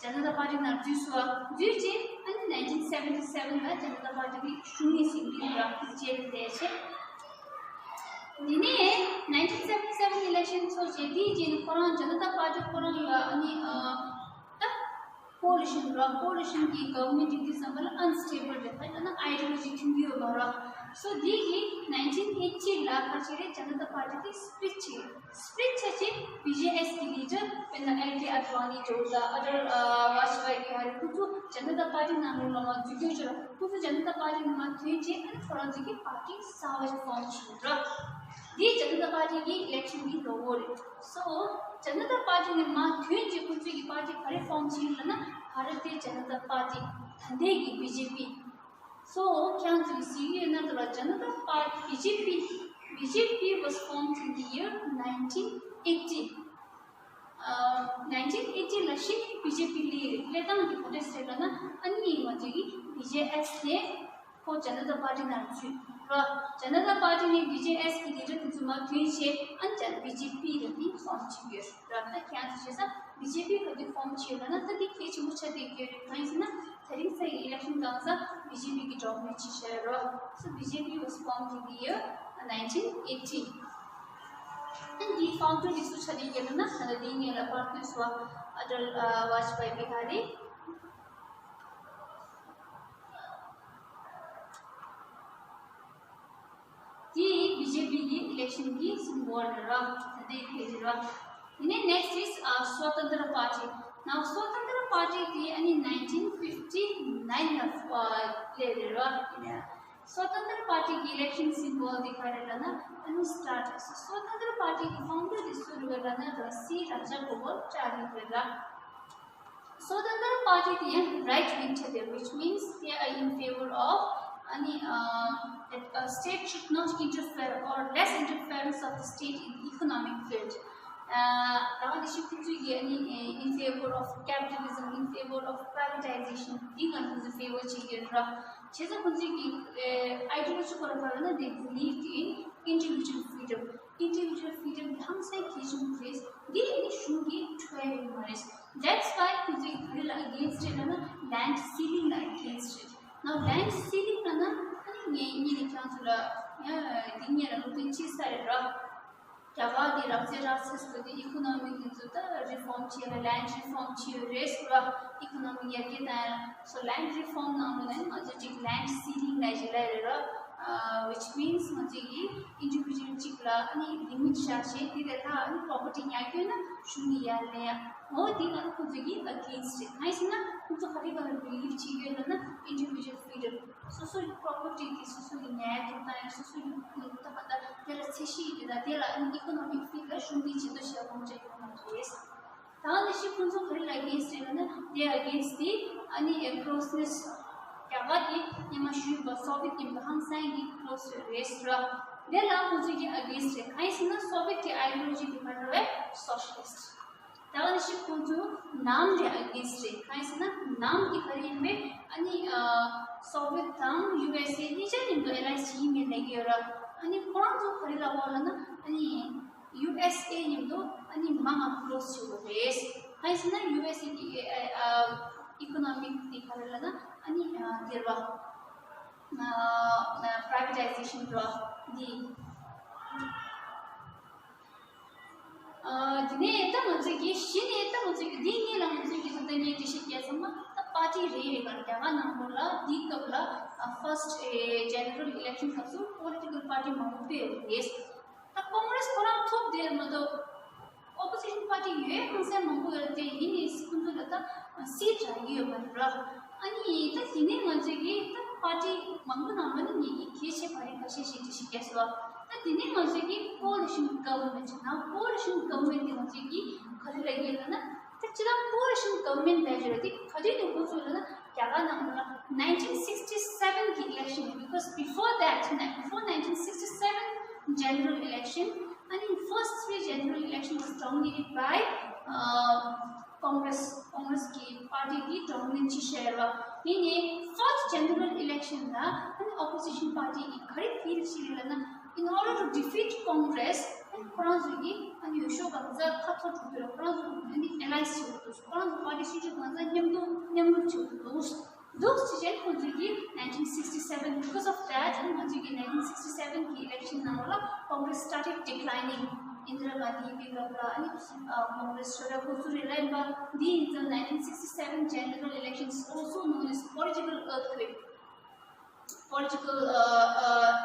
ཇ་ན་ཏ་པར་ཊི་ནང་འཛུལ་སོང་། འཛུལ་རྗེས་ཨ་ནི་nineteen seventy seven ལ་ཇ་ན་ཏ་པར་ཊི་གི་གཞུང་ངོས་ཟིན་པའི་ར་བི་ཇེ་ལ་བསྡད་བྱས། དེ་ནས་nineteen seventy seven ཨི་ལེག་ཤན་ཚོགས་རྗེས་དེའི་རྗེས་ནས་ཁོ་རང་ཇ་ན་ཏ་པར་ཊི་ཁོ་རང་ཡོད་ཨ་ནི་ཨ་ད་ཀོ་ལི་ཤན་ར། ཀོ་ལི་ཤན་གྱི་གོ་ཝར་མེན་ཊི་ཡིན་དུས་ཙམ་པ་ལ་ཨན་སི་ཊེ་བལ་རེད། ད་ཡང་ན་ཨའི་ཌི་ཡོ་ལོ་ཇི་མཐུན་གྱི་ཡོད་མ་རེད། སོ་དེ་གི་nineteen eighty ལ་ཁ་ཤས་རེད་ཇ་ན་ཏ་པར་ཊི་དེ་སི་པི་ལིཊ་བྱས། སི་པི་ལིཊ་བྱས་རྗེས་བི་ཇེ་ཨེས་གི་ལི་ཌར་དཔེར་ན་ཨེལ་ཀེ་ཨཌ་ཝ་ནི་འདྲ་བོ་དང་ཨ་ཊལ་ཨ་ཝ་ཇ་པ་ཡི་ཧ་རི་ཁོ་ཚོ་ཇ་ན་ཏ་པར་ཊི་ནང་ལོགས་ལ་མར་འཛུལ་སྐྱོད་བྱས་ར། ཁོ་ཚོ་ཇ་ན་ཏ་པར་ཊི་ནང་མར་ཐོན་རྗེས་ཨ་ནི་ཁོ་རང་ཚོ་གི་པར་ཊི་གསར་བ་ཞིག་ཕོམ་བྱས་ར། འདི་ཇ་ན་ཏ་པར་ཊི་གི་ཨི་ལེག་ཤན་གྱི་ལོ་གོ་རེད། སོ་ཇ་ན་ཏ་པར་ཊི་ནས་མར་ཐོན་རྗེས་ཁོ་ཚོས་ཀྱི་པར་ཊི་ག་རེ་ཕོམ་བྱས་ལབ་ན་བྷ་ར་ཏི་ཇ་ན་ཏ་པར་ཊི། ད་ལྟའི་གི་བི་ཇེ་པི། སོ་ཁྱེད་རང་ཚོས་གཟིགས་ཡོད་ན་འདུག་ལ། ཇ་ན་ཏ་པར་ཊི། བི་ཇེ་པི། བི་ཇེ་པི་was formed in the year nineteen eighty. ཨ་nineteen eighty ལ་ཤི་བི་ཇེ་པི་ལས་རེད། ལས་སྟངས་འདི་ག་འདྲས་རེད་ལབ་ན་ཨ་ནི་ང་ཚོས་ཀྱི་བི་ཇེ་ཨེས་དེ་ཁོ་ཇ་ན་ཏ་པར་ཊི་ནང་འཛུལ་ར། ཇ་ན་ཏ་པར་ཊི་ནས་བི་ཇེ་ཨེས་གི་ལི་ཌར་དེ་ཚོ་མར་ཐོན་བྱས་ཨ་ནི་ཇ་བི་ཇེ་པི་ལབ་དེ་ཕོམ་བྱས་ཡོད་ར། ད་ཁྱེད་རང་ཚོས་བྱས་ཙང་བི་ཇེ་པི་ག་དུས་ཕོམ་བྱས་ཡོད་ལབ་ན་ད་དེ་གལ་ཆེན་པོ་ཆགས་བསྡད་ཡོད་རེད། གང་ཡིན་ཟེར་ན་དེ་རིང་སང་གི་ཨི་ལེག་ཤན་གང་ཟག་བི་ཇེ་པི་གི་ཌོ་མི་ནེཊ་བྱས་བཞག་ཡོད་ར། So B J P was formed in the year nineteen eighty. And the founder དེ་སུ་ཆགས་བསྡད་ཡོད་ལབ་ན་ད་ལྟ་དེའི་སྔོན་ལ་པར་དུས་སུ་ཨ་ཊལ་ཨ་ཝ་ཇ་པ་ཡི་ཧ་རི། དེ་བི་ཇེ་པི་གི་ཨི་ལེག་ཤན་གྱི་སིམ་བོལ་རེད་ར། ད་ལྟའི་དེ་རེད་ར། དེ་ནས་next is uh, Swatantra Party. Now Swatantra Party དེ་ཨ་ནི་nineteen fifty nine ལ་སླེབས་རེད་ར། Swatantra Party གི་election symbol དེ་ག་རེ་ལབ་ན་ཨ་ནི་star རེད། Swatantra Party གི་founder དེ་སུ་རེད་ལབ་ན་སི་རཱ་ཇ་གོ་པལ་ཅཱ་རི་རེད་ར། Swatantra Party དེ་ཡང་right wing ཆགས་བསྡད། Which means they are in favor of ཨ་ནི་uh, that uh, state should not interfere or less interference of the state in the economic field. ད་ག་ནང་བཞིན་ཁོང་ཚོས་ཀྱིས་ཨ་ནི་in favor of capitalism, in favor of privatization དེ་ལ་ཁོང་ཚོས་favor བྱེད་ཀྱི་ཡོད་ར། བྱས་ཙང་ཁོང་ཚོས་ཀྱི་ideology ཁོ་རང་ག་རེ་ལབ་ན་they believed in individual freedom. Individual freedom དེ་ཧང་སང་གལ་ཆེན་པོ་རེད། འདི་ནི་གཞུང་གིས་འཕྲོད་ཡ་ཡོད་མ་རེད། That's why ཁོང་ཚོས་ཀྱི་ག་རེ་ལ་against རེད་ལབ་ན་land ceiling ལ་against རེད། Now land ceiling ལབ་ན་ཨ་ནི་ངས་ཉིད་ནས་ཁྱེད་ཚོ་ལ་ཡ་འདི་ངས་ལ་སློབ་སྟོན་བྱེད་ས་རེད་ར། རྒྱ་གར་གྱི་རབ་རྩེ་རབ་ཚེས་ཚོ་དེ་economic དེ་ཚོ་ད་reform བྱས་ལ་land reform བྱས་ཡོད་རེད་ཟེར་བ། Economic ཡར་རྒྱས་བཏང་ཡ། So land reform ནང་ལོགས་ནས་ང་ཚོ་ཅིག་land ceiling ལབ་ཞིག་ལབ་ཡོད་རེད་ར། Which means ང་ཚོས་ཀྱི་individual གཅིག་ལ་ཨ་ནི་limit བཞག་བྱས་དེ་ལས་ལྷག་ཨ་ནི་property ཉར་གྱི་ཡོད་ན་གཞུང་གིས་ཡར་ལེན་ཡ། འོ་དེ་ལ་ཁོང་ཚོས་ཀྱི་against རེད། གང་ཡིན་ཟེར་ན་ཁོང་ཚོ་ག་རེ་ག་རེ་believe བྱེད་ཀྱི་ཡོད་ལབ་ན་individual freedom སོ་སོའི་property དེ་སོ་སོ་གི་ཉར་ཡ་ཐོབ་ཐང་ཡང་སོ་སོ་ཡོད། ད་ག་ད་དེ་ལ་ཚད་གཞི་ཡོད་དེ་ད་དེ་ལ་ཨ་ནི་economic field ལ་གཞུང་གིས་བྱེད་དོ་ཞེས་དགོངས་འཆར་ཡོད་མ་རེད། ད་ནི་ཤི་ཁོང་ཚོ་ག་རེ་ལ་against རེད་ལབ་ན་they against the ཨ་ནི་closeness རྒྱ་གར་དེ་སྔོན་མ་ཞུས་པ་Soviet ཡིན་པ་ཧང་སང་གི་close རེད་ཟེར་བ། དེ་ལ་ཁོང་ཚོ་གི་against རེད། གང་ཡིན་ཟེར་ན་Soviet གི་ideology དེ་ག་རེ་རེད། Socialist ད་ག་ནང་བཞིན་ཁོང་ཚོ་ནམ་ལ་against རེད། གང་ཡིན་ཟེར་ན་ནམ་དེ་ག་རེ་ཡིན་པས་ཨ་ནི་Soviet དང་U S A གཉིས་ཆ་མཉམ་དུ་alliance བྱེད་ཀྱི་མེད་ལབ་ཀྱི་ཡོད་ར། ཨ་ནི་ཁོ་རང་ཚོ་ག་རེ་ལབ་པ་ལབ་ན་ཨ་ནི་U S A མཉམ་དུ་ཨ་ནི་མང་ང་close བྱེད་དགོས་རེད། གང་ཡིན་ཟེར་ན་U S A གི་economic དེ་ག་རེ་ལབ་ན་ཨ་ནི་དེ་ར་privatization ར་དེ། ནས་ད་ང་ཚོས་ཀྱི་གཞི་ནས་ད་ང་ཚོས་ཀྱི་འདི་གཉིས་ལ་ང་ཚོས་ཀྱི་ད་ལྟ་ངས་འགྲེལ་བཤད་བརྒྱབ་ཚང་མ་ད་པར་ཊི་རེ་རེ་ག་རྒྱ་གར་ནང་ལོགས་ལ་འདིའི་སྐབས་ལ་ཨ་first ཨེ་general election སྐབས་སུ་པོ་ལི་ཊི་ཀལ་པར་ཊི་མང་པོ་སྤེལ་ཡོད་རེད། ད་ཀོང་རེས་ཁོ་རང་ཐོབ་བསྡད་མ་གཏོགས་ཨོ་པོ་སི་ཤན་པར་ཊི་ཡོད་ཧང་སང་མང་པོ་ཡོད་དེ་ཡིན་ནའི་ཁོང་ཚོ་ལ་ད་སིཊ་རག་གི་ཡོད་མ་རེད་ར། ཨ་ནི་ད་དེ་ནས་ང་ཚོས་ཀྱི་ད་པར་ཊི་མང་པོ་ནང་ལ་ནི་ངེད་ཀྱི་གལ་ཆེ་བ་རིགས་ཁ་ཤས་ཤིག་འགྲེལ་བཤད་བརྒྱབ་སོང་། ད་དེ་ནས་ང་ཚོས་ཀྱི་coalition government ནང་coalition government དེ་ང་ཚོས་ཀྱི་ག་རེ་ལབ་ཀྱི་ཡོད་ལབ་ན། ད་སྤྱིར་བཏང་coalition government ལབ་ཀྱི་རེད་དེ་ག་དུས་ནས་འགོ་ཚུགས་ལབ་ན་རྒྱ་གར་ནང་ལ་nineteen sixty seven གི་election because before that before nineteen sixty seven general election ཨ་ནི་first three general election was dominated by uh, Congress Congress གི་པར་ཊི་གིས་dominate བྱས་བཞག་ཡོད་རེད། ཡིན་ནའི་fourth general election ལ་ཨ་ནི་opposition party གིས་ག་རེ་appeal བྱས་ཡོད་ལབ་ན། In order to defeat Congress ཨ་ནི་ཁོ་རང་ཚོ་གིས་ཨ་ནི་འོས་ཤོག་གང་ཚ་ཁ་ཐོར་འགྲོ་གི་རེད། ཁོ་རང་ཚོ་ཨ་ནི་alliance བྱེད་དགོས་འདུག་ཁོ་རང་ཚོ་པར་ཊི་སུ་ཞིག་གང་ཚ་མཉམ་དུ་མཉམ་རུབ་བྱེད་དགོས་འདུག་འདུག་ཅེས་བྱས་ཁོང་ཚོས་ཀྱིས་nineteen sixty seven because of that ང་ཚོས་ཀྱིས་nineteen sixty seven གི་election ནང་ལ་Congress started declining. Indira Gandhi ཡིན་པའི་སྐབས་ལ་ཨ་ནི་Congress ཤོར་ཡ་འགོ་ཚུགས་རེད་ལབ་ཡིན་པ། འདི་ཡིན་ཙང་nineteen sixty seven general election is also known as political earthquake. Political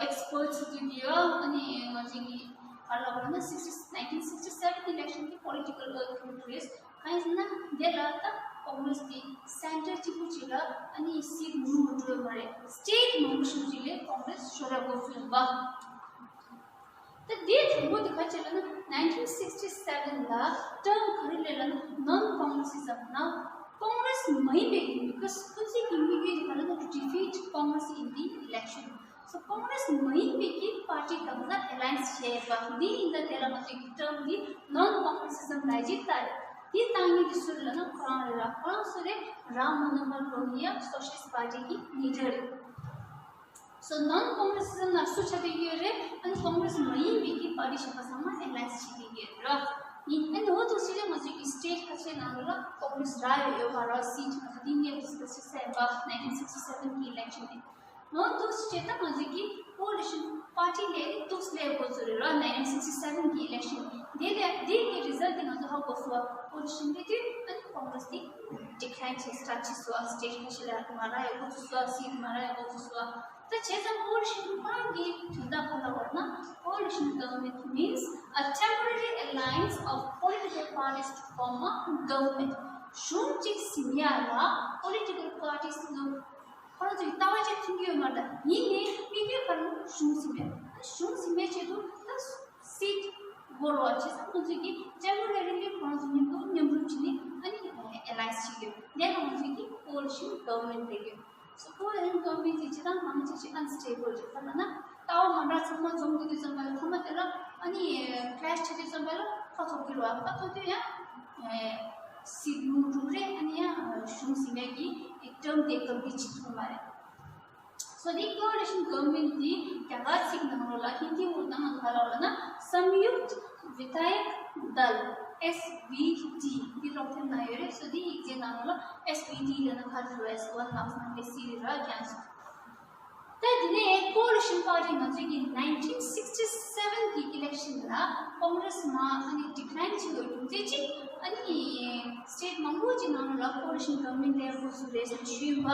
experts དེ་གིས་ཨ་ནི་ང་ཚོས་ཀྱིས་ག་རེ་ལབ་པ་ན་sixty nineteen sixty seven election གི་political earthquake རེད། གང་ཡིན་ཟེར་ན་དེ་ལ་ད་Congress དེ་center གཅིག་པུ་གཅིག་ལ་ཨ་ནི་seat མང་པོ་འགྲོ་ཡོད་མ་རེད། State མང་པོ་ཞིག་གཅིག་ལས་Congress ཤོར་ཡ་འགོ་ཚུགས་པ། ད་དེའི་དང་པོ་དེ་ག་ཅི་ལབ་ན་nineteen sixty seven ལ་term ག་རེ་སླེབས་ལབ་ན་non-Congressism ན་Congress མ་ཡིན་པའི་གི་because ཁོ་ཚོའི་གི་དམིགས་ཡུལ་དེ་ག་ལབ་ན་to defeat Congress in the election. So Congress མ་ཡིན་པའི་གི་པར་ཊི་གང་ལ་alliance བྱས་པ་འདི་ཡིན་ད་དེ་ལ་ང་ཚོས་ཀྱི་term འདི་non-Congressism ལབ་ཀྱི་ད་རེད། འདི་བཏང་མཁན་དེ་སུ་རེད་ལབ་ན་ཁོ་རང་རེད་ར། ཁོ་རང་སུ་རེད། རམ་མོ་ཧན་ལོ་ཧི་ཡ་Socialist Party གི་leader རེད། So non-Congressism ལ་སུ་ཆགས་བསྡད་ཀྱི་ཡོད་རེད། ཨ་ནི་Congress མ་ཡིན་པའི་གི་པར་ཊི་གཞན་པ་ཚང་མ་alliance བྱེད་ཀྱི་ཡོད་རེད། ཡིན་ཨ་ནི་འོ་ཐུག་ཕྱི་ལ་ང་ཚོས་ཀྱི་state ཁ་ཤས་ནང་ལ་Congress རག་ཡོད་ཡོད་པ་ར། Seat ང་ཚོ་འདི་ངས་discuss བྱས་པ་nineteen sixty seven གི་election དེ། འོ་ཐུག་ཕྱི་ད་ང་ཚོས་ཀྱི་coalition party ལས་ནི་ཐུག་ལས་འགོ་ཚུགས་རེད་ར། nineteen sixty seven གི་election དེ་ལས་དེ་གི་result དེ་ང་ཚོ་ཧ་གོ་སོང་བ། Coalition དེ་དུས་ཨ་ནི་Congress དེ་decline བྱེད་start བྱེད་སོང་བ། State ཁ་ཤས་ལ་མ་རག་ཡོད་འགོ་ཚུགས་སོང་བ། Seat མ་རག་ཡོད་འགོ་ཚུགས་སོང་བ། ད་བྱས་ཙང་coalition ཁོ་རང་གི་དོན་དག་ག་ལ་བར་ན། Coalition government means a temporary alliance of political parties to form a government. གཞུང་གཅིག་ཟིན་ཡ་ལ་political parties ནང་ཁོ་རང་ཚོའི་ལྟ་བ་གཅིག་མཐུན་གྱི་ཡོད་མ་རེད། ད་ཡིན་ནའི་དམིགས་ཡུལ་ག་རེ་གཞུང་ཟིན་པ་རེད། ད་གཞུང་ཟིན་པའི་ཆེད་དུ་ད་seat དགོས་རེད་བ། བྱས་ཙང་ཁོ་ཚོས་ཀྱི་temporarily ཁོ་རང་ཚོ་མཉམ་དུ་མཉམ་རུབ་བྱས་ནས་ཨ་ནི་alliance བྱེད་ཀྱི་ཡོད། དེ་ལ་ང་ཚོས་ཀྱི་coalition government ལབ་ཀྱི་ཡོད། So coalition government དེ་སྤྱིར་བཏང་མང་ཆེ་ཤོས་unstable རེད། ག་རེ་ལབ་ན་ལྟ་བ་མ་འདྲ་ཚང་མ་འཛོམས་དགོས་དུས་ཙམ་པ་ལ་མཐའ་མ་དེ་ལ་ཨ་ནི་clash བྱེད་དུས་ཙམ་པ་ལ་ཁ་ཐོར་གྱི་རེད་བ། ཁ་ཐོར་དུས་ཡང་seat མང་འགྲོ་རེད། ཨ་ནི་ཡང་གཞུང་ཟིན་པའི་གི་term དེ་གང་གི་བྱེད་ཐུབ་མ་རེད། So དེ་coalition government དེ་རྒྱ་གར་ཚིག་ནང་ལོགས་ལ་ཧིན་དི་འོག་ནང་ག་ལ་ལབ་ན་Samyukt Vidhayak Dal S V D འདི་ཀློག་ཐེངས་ན་ཡོད་རེད། So དེ་ཡིག་ཚད་ནང་ལོགས་ལ་S V D ལབ་ན་ཁ་ཐུ་S one ལབ་ན་དེ་སི་རི་ར་ཀྱང་སོ། ད་དེ་ནས་coalition party ང་ཚོའི་གི་nineteen sixty seven གི་election ལ་Congress མ་ཨ་ནི་decline བྱེད་དགོས་རྒྱུ་མཚན་གཅིག་ཨ་ནི་state མང་པོ་ཅིག་ནང་ལ་coalition government ལས་འགོ་ཚུགས་རེད་ཟེར་ཞུས་པ།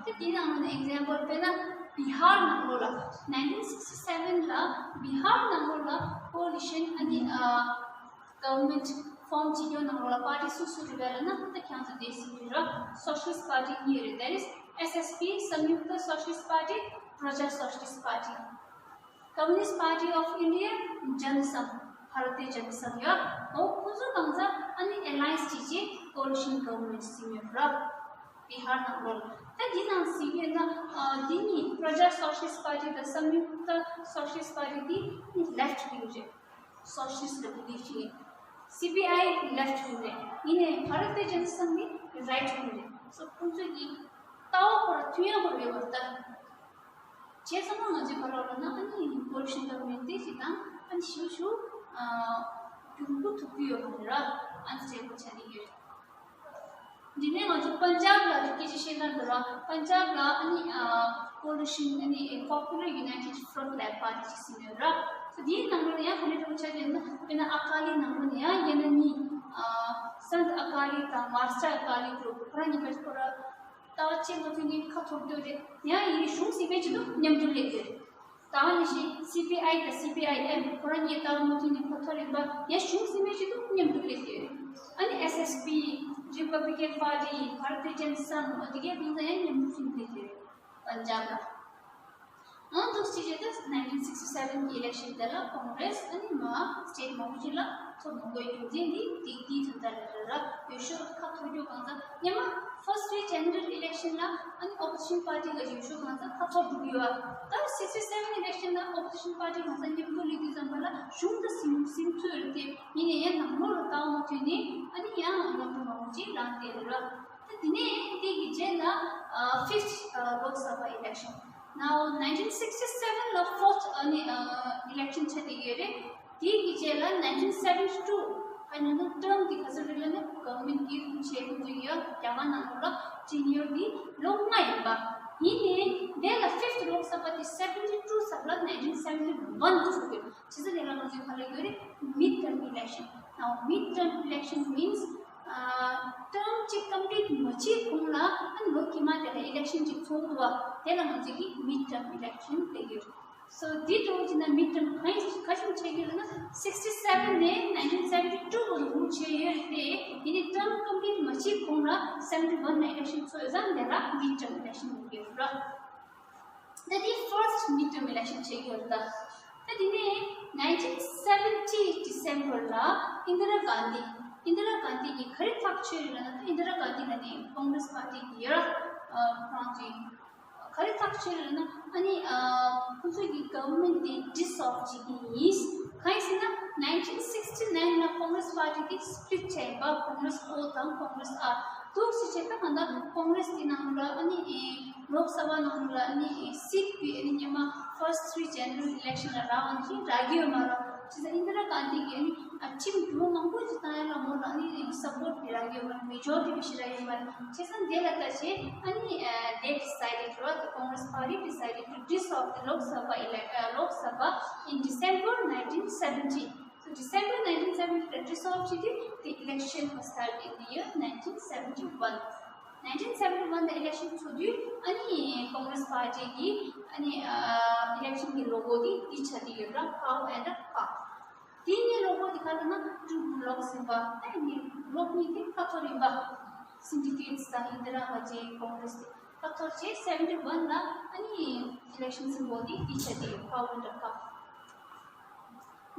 ད་དེ་ནང་ལ་example དཔེར་ན་Bihar ནང་ལོགས་ལ་nineteen sixty seven ལ་Bihar ནང་ལོགས་ལ་coalition ཨ་ནི་ཨ་government form བྱེད་རྒྱུ་ནང་ལོགས་ལ་party སུ་སུ་རེད་པས་ལབ་ན། ད་ཁྱེད་ཚོ་དེ་སུ་རེད་ར། Socialist Party གཉིས་རེད། That is S S P Samyukta Socialist Party, Praja Socialist Party. Communist Party of India, Jan Sangh, Bharatiya Jan Sangh ཡོད། འོ་ཁོ་ཚོ་གང་ཚ་ཨ་ནི་alliance བྱས་རྗེས་coalition government ཟིན་ཡོད་ར། Bihar ནང་ལོགས་ལ། ད་འདི་ནང་ཟིན་ཡོད་ན་འདི་གཉིས་Praja Socialist Party དང་Samyukta Socialist Party འདི་left wing རེད། Socialist Revolution C P I left wing རེད། ཡིན་ནའི་Bharatiya Janata Sangh ནི་right wing རེད། So ཁོང་ཚོས་ཀྱི་ལྟ་བ་ཁོ་ར་མཐུན་ཡག་པོ་རེད་བ་ད། བྱས་ཙང་ང་ཚོས་ག་རེ་ལབ་ན་ཨ་ནི་coalition government དེ་ཞིག་དང་ཨ་ནི་ཞུ་ཞུ་འགྱུར་འགྲོ་ཐུབ་ཀྱི་ཡོད་མ་རེད་ར། ཨ་ནི་stable ཆགས་ཀྱི་ཡོད། འདི་ནས་ང་ཚོ་པན་ཇབ་ལ་སྐད་ཆ་བཤད་ན་འདུག་ར། པན་ཇབ་ལ་ཨ་ནི་coalition ཨ་ནི་Popular United Front ལབ་པར་ཊི་ཅིག་ཟིན་ཡོད་ར། So དེའི་ནང་ལོགས་ལ་ཡང་ག་འདྲ་འདྲ་པོ་ཆགས་ཡོད་ན་དཔེར་ན་ཨ་ཀ་ལི་ནང་ལོགས་ལ་ཡང་ཡིན་ན་གཉིས། སན་ཨ་ཀ་ལི་དང་མཱ་རཱ་ཤ་ཊ་ཨ་ཀ་ལི་གྲུབ་ཁོ་རང་གཉིས་ཀ་ཁོ་ར་ལྟ་བ་གཅིག་མ་མཐུན་ནས་ཁ་འཐོར་སྡོད་རེད། ཡང་ཡིན་གཞུང་ཟིན་པའི་ཆེད་དུ་མཉམ་དུ་སླེབས་ཡོད་རེད། ད་ནི་ཤི་སི་པི་ཨའི་དང་སི་པི་ཨའི་ཨེམ་ཁོ་རང་གཉིས་ལྟ་བ་མ་མཐུན་ནས་ཁ་འཐོར་ཡིན་པ་ཡང་གཞུང་ཟིན་པའི་ཆེད་དུ་མཉམ་དུ་སླེབས་ཡོད། ཨ་ནི་ཨེས་ཨེས་པི་རི་པབ་ལི་ཀན་པར་ཊི་བྷ་ར་ཏི་ཇན་ཏ་སང་འོ་དེ་གའི་གང་ཟག་ཡང་མཉམ་དུ་ཕྱིན་སླེབས་ཡོད། པན་ཇབ་ལ། ཨང་དུ་སྤྱི་བྱེད་དུ་nineteen sixty seven གི་election དེ་ལ་Congress ཨ་ནི་མ་state མང་པོ་ཅིག་ལ་ཚོགས་མི་འགོད་རྒྱུ་མཚན་འདི་འདི་འདི་ཚོ་ད་ལ་ར་ར་ཡོད་ཤོས་ཁ་འཐོར་རྒྱུ་གང་ཟག་སྔོན་མ་first three general election ལ་ཨ་ནི་opposition party ལ་ཡོད་ཤོས་གང་ཟག་ཁ་འཐོར་འགྲོ་གི་ཡོད། ད་sixty seven election ལ་opposition party གང་ཟག་མཉམ་དུ་སླེབས་དུས་ཙམ་པ་ལ་གཞུང་ད་ཟིན་ཟིན་ཚོད་རེད་དེ་ཡིན་ནའི་ཡང་ནང་ལོགས་ལ་ལྟ་བ་མ་མཐུན་ནས་ཨ་ནི་ཡང་ལམ་འགྲོ་མང་པོ་ཅིག་ལངས་བསྡད་རེད་ར། དེ་ནས་དེ་གི་རྗེས་ལ་fifth Lok Sabha election. Now nineteen sixty seven ལ་fourth ཨ་ནི་election བྱས་བསྡད་ཡོད་རེད། དེ་གི་རྗེས་ལ nineteen seventy two ཨ་ནི་ནི་term དེ་ག་ཚོད་རེད་ལབ་ན་government གི་བྱས་ཁོ་ཚོ་ཡོད་རྒྱ་གར་ནང་ལོགས་ལ་tenure དེ་ལོ་ལྔ་ཡིན་པ། ཡིན་ནའི་དེ་ལ་fifth Lok Sabha དེ་seventy two ཙམ་ལ་nineteen seventy one ལ་ཚུགས་ཡོད། བྱས་ཙང་དེ་ལ་ང་ཚོས་ག་ལབ་ཡོད་རེད། Mid term election. Now mid term election means term གཅིག་complete མ་བྱས་གོང་ལ་ཨ་ནི་ལོ་དཀྱིལ་མ་དེ་ལ་election གཅིག་ཚོགས་འདུག་བ། དེ་ལ་ང་ཚོས་ཀྱི་mid term election ལབ་ཡོད། So འདི་འདྲ་བོ་ཅིག་ན་mid term གང་ཡིན་ག་ཅུང་བྱེད་ཀྱི་ཡོད་ན་sixty seven ནས nineteen seventy two བར་དུ་བྱས་ཡོད་རེད་དེ། ཡིན་ནའི་term complete མ་བྱས་གོང་ལ་seventy one ནས་election ཚོགས་ཡོད་ཙང་དེ་ལ་mid term election ལབ་ཡོད་ར། ད་དེ་first mid term election བྱེད་ཀྱི་ཡོད་རེད་ད། ད་དེ་ནས་nineteen seventy December ལ་ཨིན་དི་ར་གྷན་དྷི། ཨིན་དི་ར་གྷན་དྷི་གིས་ག་རེ་ཐག་གཅོད་ཡོད་ལབ་ན། ད་ཨིན་དི་ར་གྷན་དྷི་ལ་ནི་Congress party གི་ཡོད་ར། ཁོང་ཚོས་ག་རེ་ཐག་གཅོད་ཡོད་ལབ་ན། ཨ་ནི་ཁོང་ཚོ་གི་government དེ་dissolve བྱེད་ཀྱི་ཡིན། གང་ཡིན་ཟེར་ན་nineteen sixty nine ལ་Congress party དེ་split བྱས་ཡིན་པ། Congress O དང་Congress R འདུག་སེ་བྱས། ད་གང་ལྟར་Congress དེ་ནང་ལ་ཨ་ནི་Lok Sabha ནང་ལ་ཨ་ནི་seat དེ་ཨ་ནི་སྔོན་མ་first three general election ལ་རག་པ་ནང་བཞིན་རག་གི་ཡོད་མ་རེད། བྱས་ཙང་ཨིན་དི་ར་གྷན་དྷི་གིས་ཨ་ནི་ཁྲིམས་འགྱུར་བ་མང་པོ་ཞིག་བཏང་ཡ་ལ་མོ་ལ་ཨ་ནི་support དེ་རག་གི་ཡོད་མ་རེད། Majority དེ་ཞིག་རག་ཡོད་མ་རེད། བྱས་ཙང་དེ་ལ་ལྟ་བྱས་ཨ་ནི་they decided, right, the Congress party decided to dissolve the Lok Sabha ele- uh, Lok Sabha in December nineteen seventy. So December nineteen seventy ལ་dissolve བྱས་ཏེ་དེ་election was held in the year nineteen seventy one. nineteen seventy one ལ་election ཚོགས་དུས་ཨ་ནི་Congress party གི་ཨ་ནི་election གི་logo དེ་འདི་ཆགས་ཏེ་ཡོད་ར། Cow and a calf. དེ་གཉིས་logo དེ་ག་རེ་ལབ་ན་two blocks ཡིན་པ། ཨ་ནི་block གཉིས་དེ་ཁ་ཐོར་ཡིན་པ། Syndicate དང་ཨིན་དི་ར་གྷན་དྷི་Congress དེ་ཁ་ཐོར་བྱས། seventy one ལ་ཨ་ནི་election symbol དེ་འདི་ཆགས་ཏེ་ཡོད། Cow and a calf.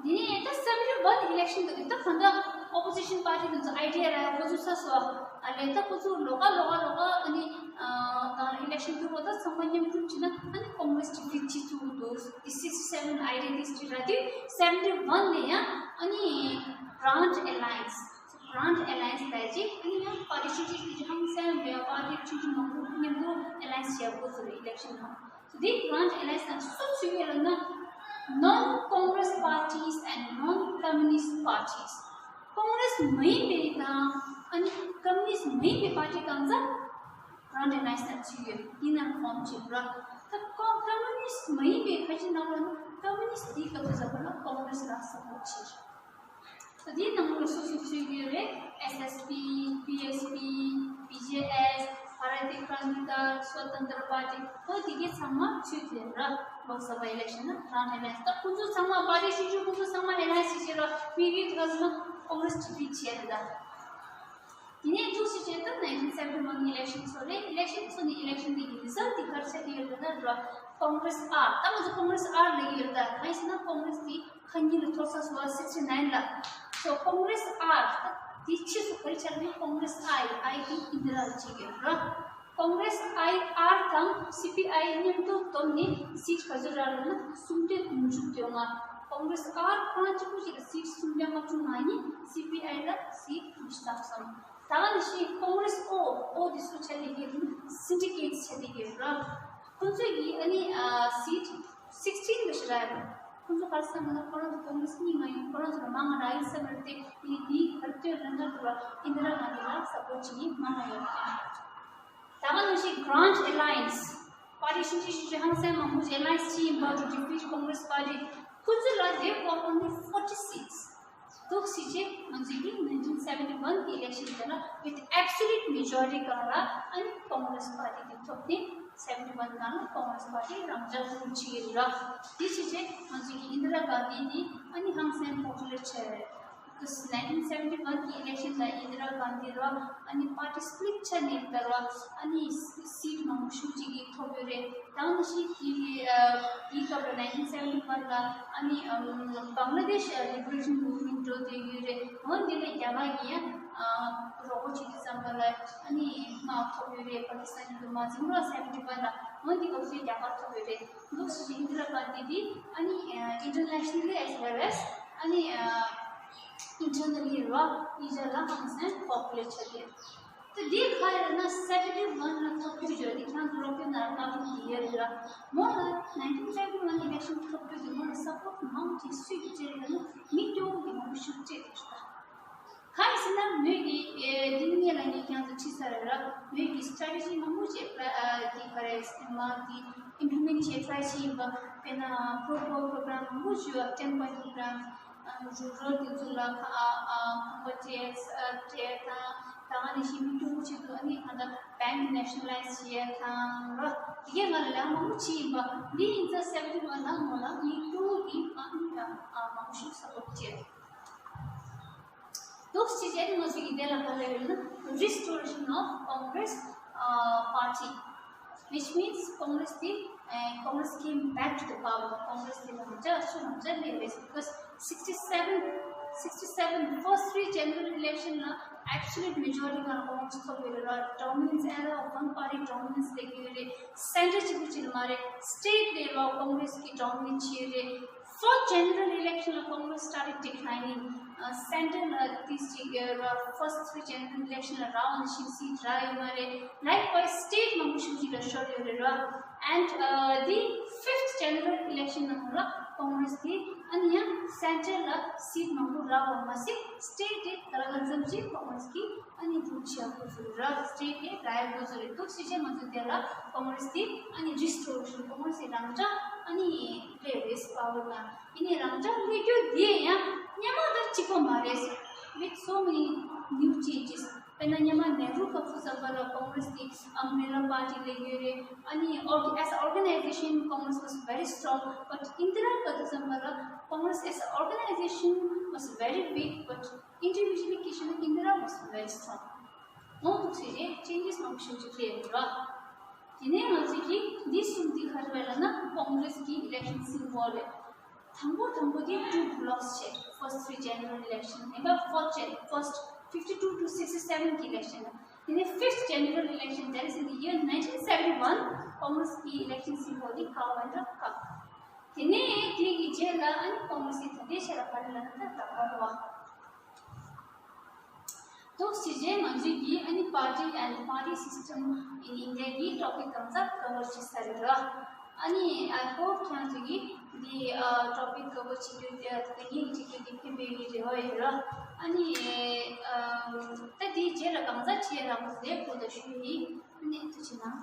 འདི་ནས་ད་seventy one election དུ་ད་གང་ལྟར་opposition party དེ་ཚོ་idea རག་ཁོ་ཚོ་ས་སོ་ཨ་ལས། ད་ཁོ་ཚོ་ལོགས་ཀ་ལོགས་ཀ་ལོགས་ཀ་ཨ་ནི་ཨ་election དུ་ཁོ་ད་ཚང་མ་མཉམ་འཛོམས་བྱས་ན་ཨ་ནི་Congress defeat བྱེད་ཐུབ་ཀྱི་འདུག་དེ་sixty seven idea དེ་ཅིག་རག་དུས་seventy one ལ་ཡང་ཨ་ནི་Grand Alliance། Grand Alliance ལབ་ཅིག་ཨ་ནི་ཡང་party ཆུང་ཆུང་ཆུང་ཆུང་ཧང་སང་ཡང་མེད་པ། party ཆུང་ཆུང་མང་པོ་མཉམ་དུ་alliance བྱས་ཁོ་ཚོ་election ནང་། འདི་Grand Alliance ནང་སུ་ཚུད་ཡོད་ལབ་ན། Non Congress parties and non Communist parties. Congress མ་ཡིན་པའི་དང་ཨ་ནི་Communist མ་ཡིན་པའི་party གང་ཟག་Grand Alliance ནང་ཚུད་ཡོད། འདི་ནང་form བྱེད་དགོས་ར། ད་ཁོང་Communist མ་ཡིན་པའི་ཁ་ཅིག་ནང་ལ་ནི་Communist དེའི་སྐབས་སུ་ཟ་ཁོ་ལ་Congress ལ་support བྱེད། དེའི་ནང་ལ་སོ་སོ་ཚུད་ཡོད་རེད། S S P, B S P, B J S, Bharatiya Janata Party, Swatantra Party འོ་དེ་གའི་ཚང་མ་ཚུད་ཡོད་ར། Lok Sabha election ན་Grand Alliance ད་ཁོང་ཚོ་ཚང་མ་party ཆུང་ཆུང་ཁོང་ཚོ་ཚང་མ་alliance བྱེད་བྱེད་ར། དམིགས་ཡུལ་ག་ཟེར་ན་Congress defeat བྱེད་རེད་ད། དེ་ནས་འདུག་སེ་བྱས་ད་nineteen seventy one election ཚོགས་རེད། election ཚོགས་ནས་election དེ་གི་result དེ་ག་རེ་ཆགས་ཀྱི་ཡོད་ལབ་ན་ར། Congress R ད་ང་ཚོ་Congress R ལབ་ཀྱི་ཡོད་རེད་ད། གང་ཡིན་ཟེར་ན་Congress དེ་ཁ་ཉིན་ལ་ཐོར་ས་སོ་བ་sixty nine ལ། So Congress R དེ་ཕྱིས་སུ་ག་རེ་ཆགས་ན་Congress I, I དེ་ཨིན་དི་ར་ལ་བྱེད་ཀྱི་ཡོད་ར། Congress I R དང་C P I མཉམ་དུ་བསྡོམས་ནས་seat ག་ཚོད་རག་ལབ་ན་སུམ་བརྒྱ་དོན་དྲུག་དོན་ལྔ། Congress R ཁོ་རང་གཅིག་པུ་ཞིག་ལ་seat སུམ་བརྒྱ་ལྔ་བཅུ་ང་གཉིས། C P I ལ་seat ཉི་ཤུ་རྩ་གསུམ། ད་ག་ནང་བཞིན་Congress O, O དེ་སུ་ཆགས་བསྡད་ཡོད་ན་Syndicate ཆགས་བསྡད་ཡོད་ར། ཁོ་ཚོ་ཡི་ཨ་ནི་seat sixteen འདྲ་ཞིག་རག་ཡོད། ཁོ་ཚོ་ག་རེ་བསམ་ན་ཁོ་རང་ཚོ་Congress གཉིས་མ་ཡིན། ཁོ་རང་ཚོ་ལ་མང་ང་རག་ཡིན་བསམ་རེད་དེ། དེ་དེ་ག་རེ་སྟོན་རེད་ན་འགྲོ་བ་ཨིན་དི་ར་གྷན་དྷི་ལ་support བྱེད་མཁན་མང་ང་ཡོད་རེད། ད་ག་ནང་བཞིན་Grand Alliance party ཆུང་ཆུང་ཆུང་ཆུང་ཧང་སང་མང་པོ་ཅིག་alliance བྱས་ཡིན་པ། to defeat Congress party ཁོ་ཚོ་ལ་they got only forty seats འདུག་སེ་བྱས་ང་ ཅིག་གིས་nineteen seventy one གི་election དེ་ལ་with absolute majority སྒང་ལ་ཨ་ནི་Congress party དེ་ཐོབ་སྟེ། seventy one སྒང་ལ་Congress party རང་འཇགས་རུལ་བྱེད་ཀྱི་རེད་ར། དེ་བྱས་རྗེས་ང་ཚོ་གི་Indira Gandhi དེ་ཨ་ནི་ཧང་སང་popular བྱས་རེད། Because nineteen seventy one གི་election ལ་Indira Gandhi ར་ཨ་ནི་party split ཆགས་ནས་ད་ར་ཨ་ནི་seat མང་པོ་ཤུགས་ཅིག་གིས་ཐོབ་ཡོད་རེད། དེ་ནང་བཞིན་དེ་དེའི་སྐབས་ལ་nineteen seventy one ལ་ཨ་ནི་Bangladesh liberation movement འགྲོ་བསྡད་ཡོད་རེད། འོན་ཏེ་ལ་རྒྱ་གར་གྱིས་ཡང་རོགས་པ་བྱེད་དུས་ཙམ་པ་ལ་ཨ་ནི་དམག་ཐོབ་ཡོད་རེད། པ་ཀི་སི་ཐན་གྱི་དམག་འཛིང་རོགས་seventy one ལ། འོན་ཏེ་སྐབས་སུ་རྒྱ་གར་ཐོབ་ཡོད་རེད། འདུག་སེ་བྱས་Indira Gandhi དེ་ཨ་ནི་internationally as well as ཨ་ནི་internally ར་ཨི་ཇ་ལ་ཧང་སང་popular ཆགས་ཏེ། དེ་དེ་ག་རེ་རེད་ན་seventy one ལ་ཐོབ་རྒྱུ་ཡོད་དེ་ཁྱང་དུ་ལོག་རྒྱུ་ན་ལྟ་བུ་དེ་ཡོད་རེད་ར། མོ་ལ་nineteen seventy one election ཐོབ་རྒྱུ་དེ་མོ་ལ་support མང་ཆེ་སུས་ཀྱིས་སྤྲད་རེད་ན་མི་སྐྱོ་བོ་གི་མང་པོ་ཤུགས་སྤྲད་དེ་རེད། གང་ཡིན་ཟེར་ན་མོས་ཀྱིས་ཨེ་འདི་ངས་ལ་ངས་ཀྱང་དུ་ཁྲིད་ས་རེད་ར། མོས་ཀྱིས་strategy མང་པོ་ཅིག་apply ཨ་དེ་ག་རེ་མ་དེ་implement བྱས་try བྱས་ཡིན་པ། དཔེར་ན་pro poor program མང་པོ་ཞིག་ཡོད། ten point program ཨ་rural དེ་ཚོ་ལ་ཨ་ཨ་ཁང་པ་སྤྲད་ཨ་སྤྲད་དང་། ད་ག་ནང་བཞིན་མི་སྐྱོ་བོ་ཆེད་དུ་ཨ་ནི་གང་ལྟར་bank nationalize བྱས་དང་ར། དེ་གའི་ང་ལ་ལས་མང་པོ་བྱས་ཡིན་པ། འདི་ཡིན་ཙང་seventy one ནང་ངོ་ལ་མི་སྐྱོ་བོ་གི་ཨ་ནི་ཨ་མང་པོ་ཞིག་support བྱས། འདུག་སེ་བྱས་ཏེ་ང་ཚོ་གི་དེ་ལ་ག་རེ་ཡོད་ན་restoration of Congress uh, party, which means Congress དེ་ཨ་Congress came back to the power. Congress དེ་རང་འཇགས་སུ་རང་འཇགས་སླེབས་རེད། Because sixty seven, sixty seven first three general election ལ་absolute majority སྒང་Congress ཐོབ་ཡོད་རེད་ར། Dominance era of one party dominance སླེབས་ཡོད་རེད། Centre གཅིག་པུ་གཅིག་ལ་མ་རེད། State ལ་ར་Congress གིས་dominate བྱས་ཡོད་རེད། Fourth general election ལ་Congress started declining. ཨ་Centre ལ་ཏིས་ཅིག་ཡོད་ར། First three general election ལ་རག་པ་ནང་བཞིན་seat རག་ཡོད་མ་རེད། Likewise state མང་པོ་ཞིག་ཅིག་ལ་ཤོར་ཡོད་རེད་ར། And uh, the fifth general election ནང་ལ་Congress གིས་ཨ་ནི་ཡང་Centre ལ་seat མང་པོ་རག་པ་མ་ཟད་state དེ་ད་ལ་ཙམ་ཅིག་Congress གིས་ཨ་ནི་རུལ་ཆགས་འགོ་ཚུགས་ར། State དེ་རག་འགོ་ཚུགས་རེད། འདུག་སེ་བྱས་ང་ཚོ་དེ་ལ་Congress དེ་ཨ་ནི་restoration Congress དེ་རང་འཇགས་ཨ་ནི་སླེབས་རེད་power ནང་། ཡིན་ནའི་རང་འཇགས་སླེབས་རྒྱུ་དེ་ཡང་སྔོན་མ་དང་གཅིག་པ་མ་རེད། With so many new changes. དཔེར་ན་སྔོན་མ་ནེ་རུ་སྐབས་སུ་ཙམ་པ་ལ་Congress དེ་umbrella party སླེབས་ཡོད་རེད། ཨ་ནི་org- as an organization Congress was very strong, but Indira སྐབས་སུ་ཙམ་པ་ལ་Congress as an organization was very weak, but individually Kishore Indira was very strong. འོ་འདུག་སེ་རེད། changes མང་པོ་ཞིག་སླེབས་ཡོད་རེད། དེ་ནས་ང་ཚོས་ཀྱིས་འདི་གསུམ་འདི་ག་རེ་རེད་ལབ་ན་Congress གི་election symbol རེད། དང་པོ་དང་པོ་དེ་two blocks བྱས། First three general election ཡིན་པ། Fourth gen- first fifty two to sixty seven གི election དེ་ནས་fifth general election, that is in the year nineteen seventy one Congress གི་election symbol དེ་cow and a cup. དེ་ནས་དེ་གི་རྗེས་ལ་ཨ་ནི་Congress གི་ད་ལྟའི་ཆ་ལ་ག་རེ་ལབ་ན་ད་ད་ག་རེད་བ། འདུག་སེ་བྱས་ང་ཚོས་ཀྱིས་ཨ་ནི་party and party system in India གི་topic གང་ཚང་cover བྱས་ཚར་རེད་ར། ཨ་ནི་I hope ཁྱེད་ཚོ་གིས་འདི་ཨ་topic cover བྱེད་རྒྱུ་དེ་དེ་ཉིད་བྱེད་རྒྱུ་དེ་ཕན་པའི་རེ་བ་ཡོད་ར། ཨ་ནི་ཨ་ད་དེའི་རྗེས་ལ་གང་ཚང་བྱས་ར་མོ་ལས་དགོས་ད་ཞུ་ཡིན། ཨ་ནི་ཐུགས་རྗེ་གནང་།